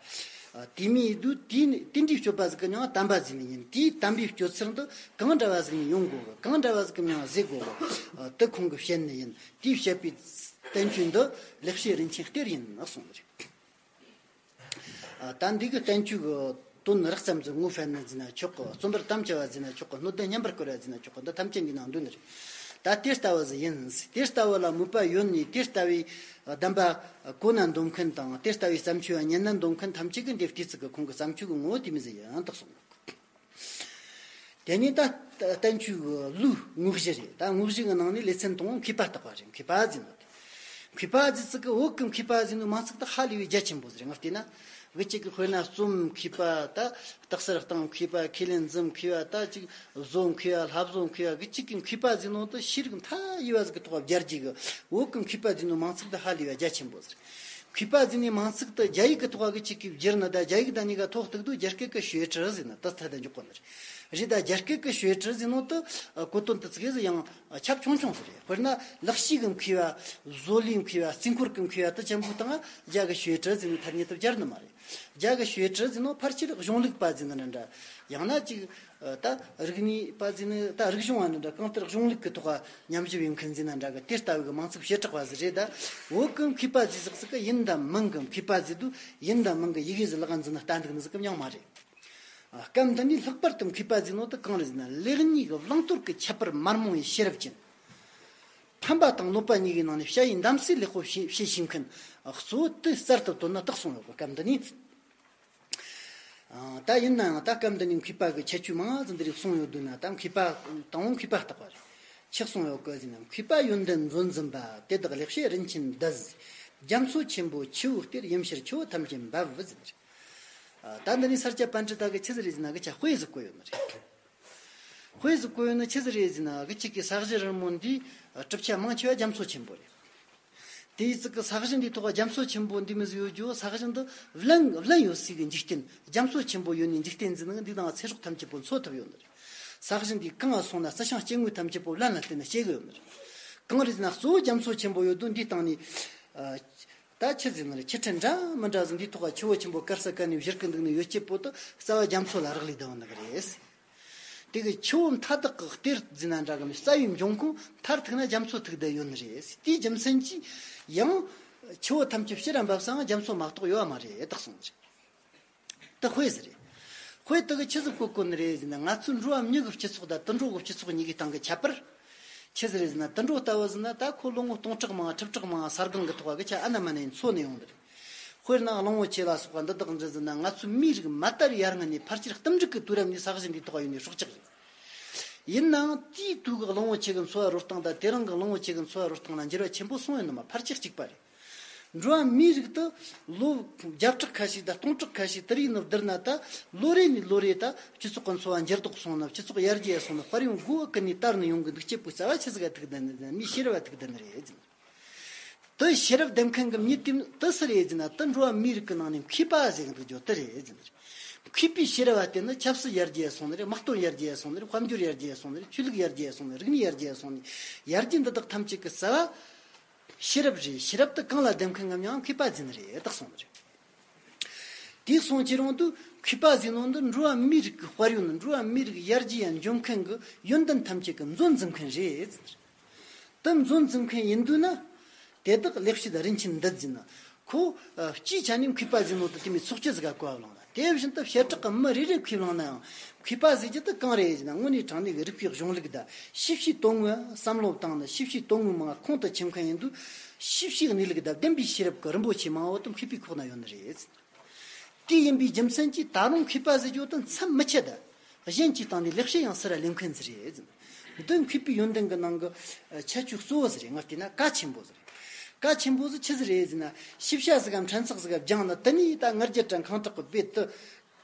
དེ་མོ་ཡིན་དུས་དེ་ནས་དེ་འདྲའི་སྤྱོད་པ་ཟིག་གི་མྱིང་དམ་པ་ཟེར་ནི་ཡིན། དེའི་དམ་པའི་སྤྱོད་ཚུལ་འདི་གང་འདྲ་བ་ཟིག་ནས་ཡོང་དགོས་གི། གང་འདྲ་བ་ཟིག་གི་མྱིང་ཟེར་དགོས་གི། དེ་ཁོང་གིས་བཤད་ནི་ཡིན། དེས་བཤད་པའི་བསྟན་བཅོས་འདི་ལེགས་བཤད་རིན་ཆེན་གཏེར་ཡིན་གསུངས་ནི་རེད། ཨ་ད་འདི་གི་བསྟན་བཅོས་ཀྱི་དོན་རགས་ཙམ་ཟིག་ངོ་སྤྲད་ནི་ཟེར་ན་ཆོག་གི། རྩོམ་པར་དམ་བཅའ་བ་ཟེར་ན་ཆོག་གི། སྣོད་ལྡན་སྙན་པར་བཀུར་བ་ཟེར་ན་ཆོག་གི། འདི་ཐམས་ཅད་འདི་ནང་འདུས་ནི་རེད། ད་དེ་ལྟ་བུ་ཟིག་ཡིན། དེ་ལྟ་བུ་ལ་མོས་པ་ཡོད་ནས་དེ་ལྟ་བུའི་གདམས་པ་གོ་ན་འདོད་མཁན་དང་། དེ་ལྟ་བུའི་བརྩམས་ཆོས་ཉན་ན་འདོད་མཁན་ཐམས་ཅད་ཀྱིས་འདི་བལྟས་ཚིག་གི་ཁོང་གི་བརྩམས་ཆོས་ཀྱི་ངོ་བོ་དེ་མོ་ཟིག་ཡིན་དག་གསུངས། དེ་ནས་ད་བསྟན་བཅོས་ཀྱི་ལུས་དངོས་གཞི་རེད། ད་དངོས་གཞི་གི་ནང་ནས་ལེ་ཚན་དང་པོ་མཁས་པ་བརྟག་པ་རེད། མཁས་པ་ཟེར་ནོ་དེ། མཁས་པ་ཟེར་ཚིག་གི་བོད་ཀྱི་མཁས་པ་ཟེར་ནོ་མིང་ཚིག་དེ་ཧ་ལས་པའི་རྒྱ་ཆེན་པོ་ཟིག་རེད། ང་བལྟས་ན་གི་གཅིག་གི་དཔེར་ན་རྩོམ་མཁས་པ། ད་རྟགས་གསལ་གཏོང་མཁས་པ། ཁས་ལེན་འཛིན་མཁས་པ། ད་ཅིག་བཟོ་མཁས་པ། ལྷ་བཟོ་མཁས་པ། གི་གཅིག་གི་མཁས་པ་ཟེར་ནོ་དེ་ཤེས་རིག་མཐའ་ཡས་པ་ཟིག་གི་ཐོག་སྦྱར་རྒྱུ་གི། བོད་ཀྱི་མཁས་པ་ཟེར་ནོ་མིང་ཚིག་དེ་ཧ་ལས་པའི་རྒྱ་ཆེན་པོ་ཟིག་རེད། མཁས་པ་ཟེར་ནི་མིང་ཚིག་དེ་རྒྱ་ཡིག་གི་ཐོག་གི་གཅིག་གིས་བསྒྱུར་ནི། ད་རྒྱ་ཡིག་དང་གཉིས་ཀ་ཐོག་གཏུག་དུས་རྒྱ་སྐད་ཀྱི་学者ཟེར་ནི་དེ་ཐད་དུ་འཇོག་གོ་ནི་རེད། རེད། ད་རྒྱ་སྐད་ཀྱི་学者ཟེར་ནོ་དེ་གོ་དོན་དེ་ཙིག་གེ་ཟིག་ཡང་ཁྱབ་ཆུང་ཆུང་ཟིག་རེད། དཔེར་ན་ལག་ཤེས་ཀྱི་མཁས་པ། བཟོ་ལས་མཁས་པ། རྩིས་འཁོར་གྱི་མཁས་པ། དེ་ཆེན་པོ་དང་རྒྱ་གི་学者ཟེར་ནི་ཐ་སྙད་དེ་སྦྱར་ནི་མ་རེད། རྒྱ་གི་学者ཟེར་ནོ་ཕལ་ཆེར་གཞུང་ལུགས་པ་ཟེར་ནི་འདྲ། ཡང་ན་ཅིག་ད་རིག་གནས་པ་ཟེར་ནི། ད་རིག་གཞུང་བ་ནི་འདྲ། གང་ལྟར་གཞུང་ལུགས་ཀྱི་ཐོག་ཉམས་ཞིབ་ཡོད་མཁན་ཟེར་ན་འདྲ་གི། དེ་ལྟ་བུ་གི་མིང་ཚིག་བྱེ་བྲག་པ་ཟིག་རེད། ད་བོད་ཀྱི་མཁས་པ་ཟེར་ཟིག་ཟིག་གི་ཡིན་དང་མིན་གི། མཁས་པ་ཟེར་དུས་ཡིན་དང་མིན་གི་ཡི་གེ་ཟིག་ལག་འཛིན་ན་བསྟན་འདུག་ནི་ཟིག་གི་མྱིང་མ་རེད། ཨ་སྐབས་འདི་ནས་ལྷག་པར་དུ་མཁས་པ་ཟེར་ནོ་དེ་གང་རེད་ཟེར་ན། ལེགས་ཉེས་ཀྱི་བླང་དོར་གྱི་ཁྱད་པར་མ་རྨོངས་པའི་ཤེས་རབ་ཅན། ཕན་པ་དང་གནོད་པ་གཉིས་ཀྱི་ནང་ནས་དཔྱད་ཡིག་འདེམས་གསེས་ལེགས་པོ་བྱེད་བྱེད་ཤེས་མཁན། ཨ་གཙོ་བོ་དེ་གསར་དུ་བཏོན་ན་དག་གསུངས་ཡོད་གི། སྐབས་འདི་ནས། ཨ་ད་ཡིན་ནའང་ད་སྐབས་འདི་ནས་མཁས་པ་གི་ཁྱད་ཆོས་མང་ཙམ་འདི་རིགས་གསུངས་ཡོད་དུས་ན། ད་མཁས་པ་དང་པོ་མཁས་པ་བརྟག་པ་རེད། ཆི་གསུངས་ཡོད་གི་ཟེར་ན། མཁས་པ་ཡོན་ཏན་མཛོད་འཛིན་པ། དེ་དག་ལེགས་བཤད་རིན་ཆེན་འདི། རྒྱ་མཚོ་ཆེན་པོ་ཆུ་བོའི་གཏེར། ཡུམ་ཕྱིར་ཆུ་བོ་ཐམས་ཅད་འབབ་ཟེར། ཨ་ད་འདི་ནས་ས་སྐྱ་པཎྜི་ཏ་གིས་ཆི་ཟིག་རེད་ཟེར་ན། གི་ཆ་དཔེ་ཟིག་བཀོད་ཡོད་ནི་རེད། དཔེ་ཟིག་བཀོད་ཡོད་ནི་ཆི་ཟིག་རེད་ཟེར་ན། གི་གཅིག་གི་ས་གཞི་རིལ་མོ་འདིའི་གྲུབ་ཆ་མང་ཆེ་བ་རྒྱ་མཚོ་ཆེན་པོ་རེད། དེའི་ཙིག་གི་ས་གཞི་འདིའི་ཐོག་རྒྱ་མཚོ་ཆེན་པོ་འདི་མོ་ཟིག་ཡོད་རྒྱུ། ས་གཞི་འདི་བརླན་བརླན་ཡོད་སའི་གི་འཇིག་རྟེན། རྒྱ་མཚོ་ཆེན་པོ་ཡོད་ནི་འཇིག་རྟེན་ཟེར་ནི་འདི་དང་ཚེ་སྲོག་ཐམས་ཅད་པོ་འཚོ་ཐུབ་ཡོད་ནི་རེད། ས་གཞི་འདི་གང་ང་སོང་ན་རྩི་ཤིང་སྐྱེ་དངོས་ཐམས་ཅད་པོ་བརླན་ལ་བརྟེན་ནས་སྐྱེ་གི་ཡོད་ནི་རེད། གང་རེད་ཟེར་ན། གཙོ་བོ་རྒྱ་མཚོ་ཆེན་པོ་ཡོད་དུས་འདིའི་སྟེང་ནས། ཨ་ད་ཆི་ཟེར་ནི་རེད། ཆུ་ཕྲན་འདྲ་མི་འདྲ་ཟིག་འདིའི་ཐོག་ག་ཆུ་བོ་ཆེན་པོ་དཀར་ས་ག་ནས་བཞུར་གི་འདུག་ནི་ཡོད་སྐྱེ་པོ་དེ་རྩ་བ་རྒྱ་མཚོ་ལ་རག་ལས་བསྡད་ཡོད་ནི་གི་རེད། དེ་གི་ཆུ་བོ་མཐའ་དག་གི་གཏེར་ཟེར་ན་འདྲ་གི། མི་རྩ་བའི་འབྱུང་ཁུངས་མཐར་ཐུག་ན་རྒྱ་མཚོ་ཐུག་བསྡད་ཡོད་ནི་རེད། དེའི་རྒྱུ་མཚན་གྱིས་ཡང་ ཆུ་བོ་ཐམས་ཅད་ཕྱི་ར་འབབ་སའང་རྒྱ་མཚོ་མ་གཏོགས་ཡོད་མ་རེད་བཏགས་སོང་ཟེར། དེ་དཔེ་ཟིག་རེད། དཔེ་དེ་གི་ཆི་ཟིག་གོ་གོ་ནི་རེད་ཟེར་ན། ང་ཚོའི་འགྲོ་བ་མི་གི་སྤྱི་ཚོགས་དང་དུད་འགྲོ་གི་སྤྱི་ཚོགས་གཉིས་ཀྱི་སྟེང་གི་ཁྱད་པར། ཆི་ཟིག་རེད་ཟེར་ན། དུད་འགྲོ་ལྟ་བུ་ཟེར་ན་ད་ཁོ་ལོ་ངོ་སྟོང་ཕྲག་མང་ཁྲི་ཕྲག་མང་ས་སྒང་གི་ཐོག་གི་ཆ་ཨ་ན་མ་ནས་འཚོ་ནས་ཡོང་ནི་རེད། དཔེར་ན་གླང་བོ་ཆེ་ལ་སོགས་པ་འདི་དག་འདྲ་ཟེར་ན། ང་ཚོའི་མིའི་རིགས་མ་དར་ཡར་སྔ་ནས་ཕལ་ཆེར་གཏུམ་འབྲུག་གི་དུས་རབས་ནས་ས་གཞི་འདིའི་ཐོག་ཡོད་ནས་སྲོག་ཆགས་རེད། ཡིན་ནའང་དེའི་དུས་ཀྱི་གླང་བོ་ཆེ་གི་འཚོ་བ་རོལ་སྟངས་དང་དེ་རིང་གི་གླང་བོ་ཆེ་གི་འཚོ་བ་རོལ་སྟངས་ལ་འགྱུར་བ་ཆེན་པོ་སོང་ཡོད་ནི་མ། ཕལ་ཆེར་གཅིག་པ་རེད། འགྲོ་བ་མིའི་རིགས་དེ་ལོ་བརྒྱ་ཕྲག་ཁ་ཤས་དང་སྟོང་ཕྲག་ཁ་ཤས་དེ་རིགས་ནི་བསྡུར་ན། ད་ལོ་རེ་ནས་ལོ་རེ་ད་སྤྱི་ཚོགས་ཀྱི་འཚོ་བ་འགྱུར་ལྡོག་སོང་ན། སྤྱི་ཚོགས་ཡར་རྒྱས་སོང་ན། དཔལ་ཡོན་མགོ་བོ་ཀུན་ནས་དར་ནས་ཡོང་གི་འདུག་སྐྱེ་བོའི་རྩ་བ་ཆི་ཟིག་ག་ཐུག་བསྡད་ནི་རེད། མིའི་ཤེས་རབ་བ་ཐུག་བསྡད་ནི་རེད་ཟེར། དེ་ཤེས་རབ་ལྡན་མཁན་གྱི་མྱི་དེ་དེ་སུ་རེད་ཟེར་ན། དེ་འགྲོ་བ་མིའི་རིགས་ཀྱི་ནང་ནས་མཁས་པ་ཟེར་གི་འདུག་རྒྱུ་དེ་རེད་ཟེར་ནི་རེད། མཁས་པའི་ཤེས་རབ་བ་དེ་ནི་ཆབ་སྲིད་ཡར་རྒྱས་སོང་ནི་རེད། དམག་དོན་ཡར་རྒྱས་སོང་ནི་རེད། དཔལ་འབྱོར་ཡར་རྒྱས་སོང་ནི་རེད། ཆོས་ལུགས་ཡར་རྒྱས་སོང་ནི་རེད། རིག་གནས་ཡར་རྒྱས་སོང་ནི། ཡར་རྒྱས་འདི་དག་ཐམས་ཅད་ཀྱི་རྩ་བ་ཤེས་རབ་རེད། ཤེས་རབ་དེ་གང་ལ་ལྡན་མཁན་ངམ་ཡང་མཁས་པ་ཟེར་ནི་རེད་བཏགས་སོང་ནི་རེད། དེ་སོང་ཁྱེད་རང་དུ་མཁས་པ་ཟེར་ནོ་འདི་འགྲོ་བ་མིའི་རིགས་ཀྱི་དཔལ་ཡོན། འགྲོ་བ་མིའི་རིགས་ཡར་རྒྱས་ཡང་འཇོམས་མཁན་གྱི་ཡོན་ཏན་ཐམས་ཅད་ཀྱི་མཛོད་འཛིན་མཁན་རེད། དེ་མཛོད་འཛིན་མཁན་ཡིན་དུས་ན། དེ་དག་ལེགས་བཤད་རིན་ཆེན་འདུད་ཟེར་ན། ཁོ་ཨ་སྤྱིའི་ཆ་ནས་མཁས་པ་ཟེར་ནོ་དེ་དེ་མོའི་ཚོགས་སྤྱི་ཟིག་ག་གོ་བ་བླངས་ན། དེ་བཞིན་དུ་བྱེ་བྲག་གི་མི་རེ་རེ་ཁས་བླངས་ནའང་མཁས་པ་ཟེར་རྒྱུ་དེ་གང་རེད་ཟེར་ན། དངོས་གནས་དྲང་གནས་ཀྱི་རིག་པའི་གཞུང་ལུགས་དང་ཤེས་བྱའི་དོན་དངོས་བསམ་བློ་བཏང་ན། ཤེས་བྱའི་དོན་དངོས་མང་ཁོང་དུ་ཆུད་མཁན་ཡིན་དུས། ཤེས་བྱའི་གནས་ལུགས་དང་ལྡན་པའི་ཤེས་རབ་ཀྱི་རིན་པོ་ཆེ་མང་བོ་དེ་མཁས་པའི་ཁོག་ན་ཡོད་ནི་རེད། དེ་ཡིན་པའི་རྒྱུ་མཚན་གྱིས་ད་རུང་མཁས་པ་ཟེར་རྒྱུ་དེ་མཚམས་མི་ཆད་དེ་གཞན་གྱི་སྟེང་ནས་ལེགས་བཤད་ཡང་ཟུར་ར་ལེན་མཁན་ཟིག་རེད། འདི་མཁས་པའི་ཡོན་ཏན་གྱི་ནང་གི་ཁྱད་ཆོས་གཙོ་བོ་ཟིག་རེད། ངས་བལྟས་ན་གལ་ཆེན་པོ་ཟིག་རེད། གལ་ཆེན་པོ་ཟིག་ཆི་ཟིག་རེད་ཟེར་ན། ཞིབ་བཤད་ཟིག་གམ་ཕྲན་ཚེགས་ཟིག་ག་སྦྱངས་ན། དེ་ནས་ད་ང་རྒྱལ་དྲ་ཁེངས་དྲེགས་ཀྱི་དཔེ་དེ་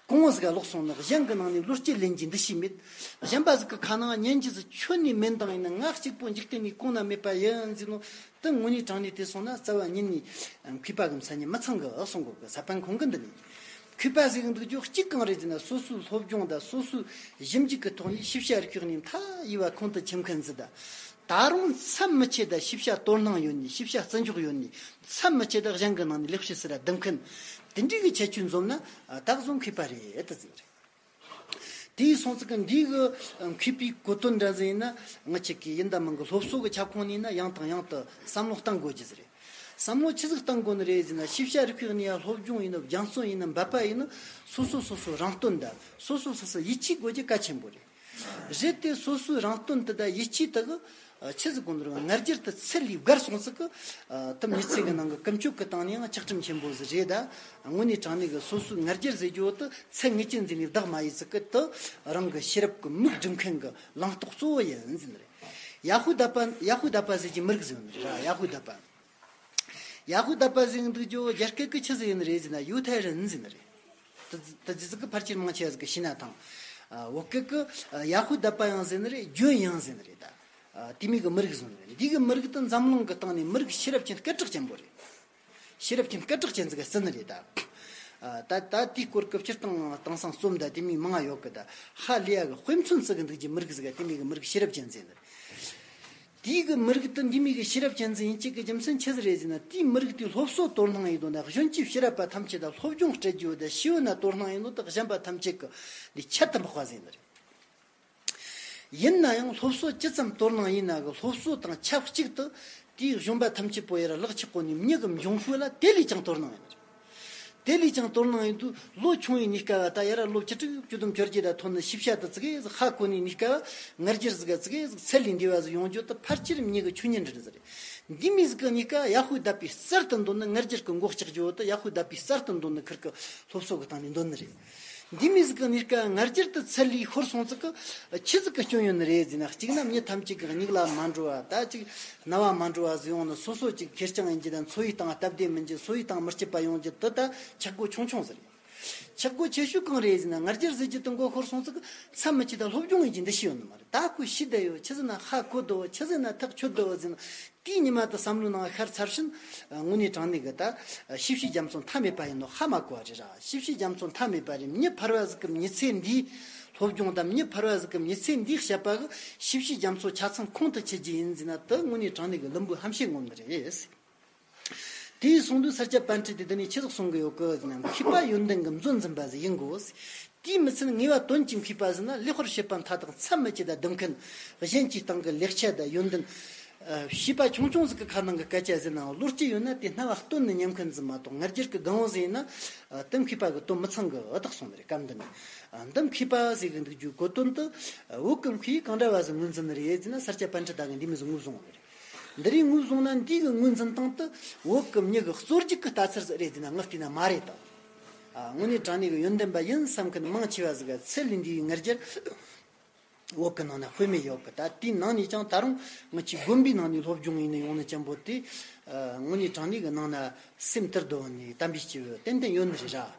གོང་ཟིག་ག་ལོག་སོང་ན། གཞན་གྱི་ནང་ནས་བློ་སྐྱེད་ལེན་རྒྱུའི་འདུ་ཤེས་མེད། གཞན་པ་ཟིག་གི་ཁ་ནང་ཉན་རྒྱུ་ཟིག་ཁྱོན་ནས་མེད་མདངས་ཡིན་ན། ང་གཅིག་པོ་འཇིག་རྟེན་ནས་གོང་ན་མེད་པ་ཡིན་ཟེར་ནོ། དེ་དངོས་གནས་དྲང་གནས་དེ་སོང་ན་རྩ་བ་ཉིད་ནས་མཁས་པ་གི་མཚན་ཉིད་མི་ཚང་གི་གསུང་གོ་གི། ས་པན་ཁོང་གི་འདི་ནས་མཁས་པ་ཟེར་གི་འདུག་རྒྱུ་གཅིག་གང་རེད་ཟེར་ན། སོ་སོའི་སློབ་སྦྱོང་དང་སོ་སོའི་ཞིབ་འཇུག་གི་ཐོག་ནས་ཤེས་བྱ་རིག་པའི་གནས་མཐའ་ཡས་པ་ཁོང་དུ་ཆུད་མཁན་ཟིག་དང་། ད་རུང་མཚམས་མི་ཆད་ད་ཤེས་བྱ་དོ་སྣང་ཡོད་ནས། ཤེས་བྱ་བརྩི་འཇོག་ཡོད་ནས། མཚམས་མི་ཆད་ད་གཞན་གྱི་ནང་ནས་ལེགས་བཤད་ཟུར་ར་ལྡུམ་མཁན། དེ་འདྲའི་གི་ཁྱད་ཆོས་འཛོམས་ན་ད་གཟོད་མཁས་པ་རེད་དུ་ཟེར་གི་རེད། དེའི་སོང་ཙི་གི་འདི་གི་མཁས་པའི་གོ་དོན་འདྲ་ཟིག་ཡིན་ན། ང་ཅག་གི་ཡིན་ད་མིན་གི་སློབ་གསོ་གི་ཁྱབ་ཁོངས་ནས་ན་ཡང་དང་ཡང་དུ་བསམ་བློ་གཏང་དགོས་རྒྱུ་ཟིག་རེད། བསམ་བློ་ཆི་ཟིག་གཏང་དགོས་ནི་རེད་ཟེར་ན། ཤེས་བྱ་རིག་པའི་གནས་ཡ་སློབ་སྦྱོང་ཡིན་ན། རྒྱ་མཚོ་ཡིན་ན། འབད་པ་ཡིན་ན། སོ་སོ་སོ་སོ་རང་དོན་དང་སོ་སོ་སོ་སོ་ཡིད་ཆེས་དགོས་རྒྱུ་གལ་ཆེན་པོ་རེད། རེད་དེ་སོ་སོའི་རང་དོན་དེ་དང་ཡིད་ཆེས་དག་ཆི་ཟིག་གོ་ནོ་རེད། ང་རྒྱལ་དེ་ཚད་ལས་བརྒལ་སོང་ཙི་གི། ཨ་དེ་མི་ཚེ་གི་ནང་གི་ཀུན་སྤྱོད་ཀྱི་སྟེང་ནས་ཡང་ཆག་གྲུམ་ཆེན་པོ་ཟིག་རེད། ད་དངོས་གནས་དྲང་གནས་གི་སོ་སོའི་ང་རྒྱལ་ཟེར་རྒྱུ་དེ་ཚད་ངེས་ཅན་ཟིག་ནས་བདག་མ་ཡིན་ཙི་གི། དེ་རང་གི་ཤེས་རབ་ཀྱི་མིག་སྒྲིམ་མཁན་གྱི་ལངས་སྟོབས་གཙོ་བོ་ཡིན་ཟེར་ནི་རེད། ཡ་ཧུ་དཱ་པ། ཡ་ཧུ་དཱ་པ་ཟེར་གྱི་མི་རིགས་ཟེར་ནི་རེད། ཡ་ཧུ་དཱ་པ། ཡ་ཧུ་དཱ་པ་ཟེར་གི་འདུག་རྒྱུ་རྒྱ་སྐད་ཀྱི་ཆི་ཟིག་ཡིན་ནི་རེད་ཟེར་ན། ཡུ་ཐའི་རན་ཟེར་ནི་རེད། དེ་དེ་ཟིག་གི་ཕལ་ཆེར་མང་ཆེ་བ་ཟིག་གི་ཤི་ན་ཐང་། ཨ་བོད་སྐད་ཀྱི་ཡ་ཧུ་དཱ་པ་ཡང་ཟེར་ནི་རེད། ལྗོན་ཡང་ཟེར་ནི་རེད། ད་ཨ་དེ་མོ་གི་མི་རིགས་ཟིག་ཡིན་ནི་རེད། འདི་གི་མི་རིགས་དེ་འཛམ་གླིང་གི་སྟེང་ནས་མི་རིགས་ཤེས་རབ་ཅན་སྐད་གྲགས་ཅན་པོ་རེད། ཤེས་རབ་ཅན་སྐད་གྲགས་ཅན་ཟིག་ག་བརྩི་ནི་རེད་ད། ཨ་ད་ད་དེའི་སྐོར་གྱི་སྤྱིར་བཏང་དེང་སང་རྩོམ་དང་དེ་མོ་མང་ང་ཡོད་གི། ད་ཧ་ལས་ཡ་གི་དཔེ་མཚོན་བརྩི་གི་འདུག་རྒྱུ་མི་རིགས་ཟིག་ག་དེ་མོ་གི་མི་རིགས་ཤེས་རབ་ཅན་ཟེར་ནི་རེད། དེའི་གི་མི་རིགས་དེ་འདི་མོ་གི་ཤེས་རབ་ཅན་ཟིག་ཡིན་རྒྱུ་གི་རྒྱུ་མཚན་ཆི་ཟིག་རེད་ཟེར་ན། དེའི་མི་རིགས་དེའི་སློབ་གསོ་དོ་སྣང་ཡིན་ནོ་དང་གཞོན་སྐྱེས་ཤེས་རབ་པ་ཐམས་ཅད་དང་སློབ་སྦྱོང་སྤྲད་རྒྱུ་དང་ཤེས་ཡོན་ན་དོ་སྣང་ཡིན་ནོ་དང་གཞན་པ་ཐམས་ཅད་ཀྱི་ལས་ཁྱད་དུ་འཕགས་པ་ཟིག་ཡིན་ནི་རེད། ཡིན་ན་ཡང་སློབ་གསོ་ཇི་ཙམ་དོ་སྣང་ཡིན་ན་གི་སློབ་གསོ་དང་ཆབས་ཅིག་ཏུ་དེའི་གཞོན་པ་ཐམས་ཅད་པོ་ཡར་ལག་ཆགས་གོ་ནས་མྱི་གི་འབྱུང་ཁུངས་ལ་དེ་ལས་ཀྱང་དོ་སྣང་ཡིན་ནི་རེད། དེ་ལས་ཀྱང་དོ་སྣང་ཡིན་དུས་ལོ་ཆུང་བའི་གནས་སྐབས་བ་ད་ཡར་ལོ་བཅུ་དྲུག་བཅུ་བདུན་བཅོ་བརྒྱད་ད་ཐོན་ནས་ཤེས་བྱ་དེ་ཙི་གེ་ཟིག་ཧ་གོ་ནས་གནས་སྐབས་བ་ང་རྒྱལ་ཟིག་ག་ཙི་གེ་ཟིག་ཚད་ལས་འདས་པ་ཟིག་ཡོང་རྒྱུ་དེ་ཕལ་ཆེར་མྱི་གི་ཆོས་ཉིད་འདྲ་འདྲ་ཟིག་རེད། འདི་མོ་ཟིག་གི་གནས་སྐབས་ཡ་ཧུ་དཱ་པའི་གསར་དུ་འདོན་ནི་ང་རྒྱལ་གི་མགོ་ལྕགས་རྒྱུ་དེ་ཡ་ཧུ་དཱ་པའི་གསར་དུ་འདོན་ནི་ཁུར་གི་སློབ་གསོ་གི་སྟེང་ནས་འདོན་ནི་རེད། འདི་མོ་ཟིག་གི་གནས་སྐབས་ང་རྒྱལ་དེ་ཚད་ལས་ཤོར་སོང་ཙི་གི་ཆི་ཟིག་གི་སྐྱོན་ཡོད་ནི་རེད་ཟེར་ན། གཅིག་ན་མྱི་ཐམས་ཅད་ཀྱི་མྱིག་ལ་མ་འགྲོ་བ། ད་ཅིག་རྣ་བ་མ་འགྲོ་བ་ཟིག་ཡོང་ནི། སོ་སོ་ཅིག་ཁེར་རྐྱང་ཡིན་རྒྱུ་དང་འཚོ་བའི་སྟེང་སྟབས་བདེ་མིན་རྒྱུ། སོ་སོའི་སྟེང་མི་སྐྱིད་པ་ཡོང་རྒྱུ་དེ་ད་ཆག་སྒོ་ཆུང་ཆུང་ཟིག་རེད། ཆག་སྒོ་ཆེ་ཤོས་གང་རེད་ཟེར་ན། ང་རྒྱལ་ཟེར་རྒྱུ་དེ་མགོ་འཁོར་སོང་ཙི་གི་མཚམས་མི་ཆད་ད་སློབ་སྦྱོང་ཡིན་རྒྱུ་འདི་ཤེས་ཡོད་ནི་མ་རེད། ད་ཁོས་ཤེས་བསྡད་ཡོད། ཆི་ཟེར་ན་ཧ་གོ་བསྡད་ཡོད། ཆི་ཟེར་ན་ཐག་ཆོད་བསྡད་ཡོད་ཟེར་ན། དེའི་ཉི་མ་དེ་བསམ་བློའི་ནང་ཤར་ཚར་ཕྱིན། དངོས་གནས་དྲང་གནས་གི་ད་ཤེས་བྱའི་རྒྱ་མཚོ་མཐའ་མེད་པ་ཡིན་ནོ་ཧ་མ་གོ་བ་རེད་ར། ཤེས་བྱའི་རྒྱ་མཚོ་མཐའ་མེད་པ་རེད། མྱི་ཕལ་བ་ཟིག་གི་མྱི་ཚེ་འདིའི་སློབ་སྦྱོང་དང་། མྱི་ཕལ་བ་ཟིག་གི་མྱི་ཚེ་འདིའི་བཤད་པ་གི་ཤེས་བྱའི་རྒྱ་མཚོ་ཆ་ཚང་ཁོང་དུ་ཆུད་རྒྱུ་ཡིན་ཟེར་ན། དེ་དངོས་གནས་དྲང་གནས་གི་ལུམ་བུའི་ཧམ་བཤད་ངོམ་ནི་རེད། དེའི་གསུང་དུས་ས་སྐྱ་པཎྜི་ཏས་འདི་ནས་ཆི་ཟིག་གསུང་གི་ཡོད་གི་ཟེར་ན། མཁས་པ་ཡོན་ཏན་གྱི་མཛོད་འཛིན་པ་ཟིག་ཡིན་དགོས། དེས་མི་ཚད་ངེས་པ་དོན་གྱི་མཁས་པ་ཟེར་ན། ལེགས་པར་བཤད་པ་མཐའ་དག་མཚམས་མི་ཆད་ད་སྡོམ་མཁན། གཞན་གྱི་སྟེང་གི་ལེགས་ཆ་དང་ཡོན་ཏན་ བྱིས་པ་ཆུང་ཆུང་ཟིག་གི་ཁ་ནང་གི་སྐད་ཆ་ཟེར་ན་བློ་སྐྱེད་ཡོད་ན་དེ་རྣ་བ་སྟོན་ནས་ཉན་མཁན་ཟིག་མ་གཏོགས། ང་རྒྱལ་གི་སྒང་བོ་ཟིག་ཡིན་ན་དེ་མཁས་པ་གི་དོན་མི་ཚང་གི་ཨ་དག་སོང་ནི་རེད། སྐབས་འདི་ནས་འདི་མཁས་པ་ཟིག་གི་འདུག་རྒྱུ་གོ་དོན་དུ་བོད་གི་མཁས་གང་འདྲ་བ་ཟིག་ངོས་འཛིན་ནི་རེད་ཟེར་ན། ས་སྐྱ་པཎ་ཌི་ཏ་གི་འདི་མོ་ཟིག་ངོས་བཟུང་ནི་རེད། འདི་རིགས་ངོས་བཟུང་ན་འདི་གི་ངོས་འཛིན་སྟངས་དུ་བོད་གི་མྱི་གི་གཙོ་རྒྱུག་གི་ལྟ་ཚུལ་ཟིག་རེད་ཟེར་ན་ངས་བལྟས་ན་མ་རེད་དང་། དངོས་གནས་དྲང་གནས་གི་ཡོན་ཏན་པ་ཡིན་བསམ་མཁན་མང་ཆེ་བ་ཟིག་ག་ཚད་ལས་འདས་པའི་ང་རྒྱལ་བོད་གི་ནང་ན་དཔེ་མེད་ཡོད་གི། ད་དེའི་ནང་ནས་ཀྱང་ད་རུང་ང་ཆོའི་དགོན་པའི་ནང་ནས་སློབ་སྦྱོང་ཡིན་ནི་ཡོང་ནི་ཅན་པོ་དེ། དངོས་གནས་དྲང་གནས་གི་ནང་ན་སེམས་ཏིར་རྡོ་ནས་དམ་པའི་སྐྱེ་བོ་ཏན་ཏན་ཡོད་ནི་རེད་ར།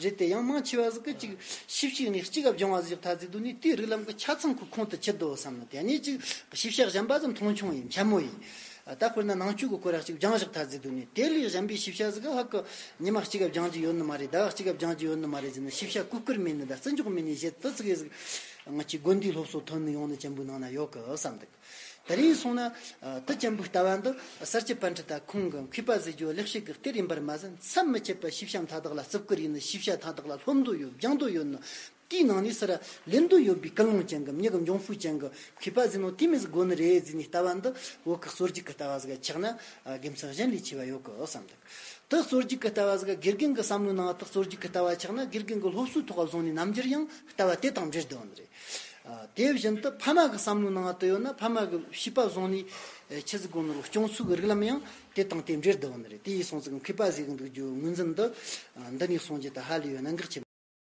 རེད་དེ་ཡང་མང་ཆེ་བ་ཟིག་གི་ཅིག་ཞིབ་ཞིབ་ནས་གཅིག་ག་སྦྱང་བ་ཟིག་ཐ་ཟིག་དུ་ནས་དེའི་རིགས་ལམ་གི་ཆ་ཚང་གི་ཁོང་དུ་ཆུད་དོ་བསམ་ནི། དེ་ནས་ཅིག་ཞིབ་ཆ་གཞན་པ་ཙམ་མཐོང་ཆུང་ཡིན་འཕྱ་སྨོད་ཡིན། ད་དཔེར་ན་ནང་ཆོས་གི་སྐོར་ར་ཅིག་སྦྱང་བཞག་ཐ་ཟིག་དུ་ནས་དེ་ལས་གཞན་པའི་ཞིབ་ཆ་ཟིག་གི་ཧ་གི་ཉི་མ་གཅིག་ག་སྦྱང་རྒྱུ་ཡོད་ནི་མ་རེད། ཟླ་བ་གཅིག་ག་སྦྱང་རྒྱུ་ཡོད་ནི་མ་རེད་ཟེར་ནས་ཞིབ་ཆ་གོ་སྐུར་མེད་ནི་ད་བརྩི་འཇོག་མེད་ནི་བཤད་དུ་ཙི་གེ་ཟིག་ང་ཆོའི་དགོན་སྡེའི་སློབ་གསོ་ཐོན་ནི་ཡོང་ནི་ཅན་པོའི་ནང་ན་ཡོད་གི་བསམ་འདུག་དེ་རིང་སོང་ན། ཨ། དེ་ཅན་པོའི་ལྟ་བ་འདི་ས་སྐྱ་པཎ་ཌི་ཏ་ཁོང་གི་མཁས་པ་ཟེར་རྒྱུ་ལེགས་བཤད་ཀྱི་གཏེར་ཡིན་པར་མ་ཟད། མཚམས་མི་ཆད་པར་ཤེས་བྱ་མཐའ་དག་ལ་བརྩི་བཀུར་ཡིན་ནི། ཤེས་བྱ་མཐའ་དག་ལ་སློབ་འདོད་ཡོད། སྦྱང་འདོད་ཡོད་ནི། དེའི་ནང་ནས་སར་ལེན་འདོད་ཡོད་པའི་ཀུན་སློང་ཅན་གྱི་མྱི་གི་འབྱུང་ཁུངས་ཅན་གྱི་མཁས་པ་ཟེར་ནོ་དེ་མོ་ཟིག་དགོས་ནི་རེད་ཟེར་ནས་ལྟ་བ་འདི་བོད་ཀྱི་གཙོ་རྒྱུག་གི་ལྟ་བ་ཟིག་ཆགས་ན། ཨ། དགེ་མཚན་གཞན་ལས་ཆེ་བ་ཡོད་གི་བསམ་འདུག་དེ་གཙོ་རྒྱུག་གི་ལྟ་བ་ཟིག་དགེ་རྒན་གྱི་བསམ་བློའི་ནང་དུ་གཙོ་རྒྱུག་གི་ལྟ་བ་ཆགས་ན། དགེ་རྒན་གྱི་སློབ་གསོའི་ཐོག་བཟུང་ནས་རྣམ་འགྱུར་ཡང་ལྟ་བ་དེ་དང་འབྲེལ་བསྡད་ཡོད་ནི་རེད། ཨ། དེ་བཞིན་དུ་ཕ་མ་གི་བསམ་བློའི་ནང་དུ་ཡོད་ན། ཕ་མ་གི་བྱིས་པ་བཟུང་ནས་ཆི་ཟིག་དགོས་ནོ་རུ་སྐྱོང་ཚུལ་གྱི་རིགས་ལམ་ཡང་དེ་དང་དེ་འབྲེལ་བསྡད་ཡོད་ནི་རེད། དེ་ཡིན་སོང་ཙང་མཁས་པ་ཟེར་གི་འདུག་རྒྱུ་ངོས་འཛིན་འདི་འདི་ནས་གསུང་རྒྱུ་ད་ཧ་ལས་ཡོད་ན་འགག་ཆེ།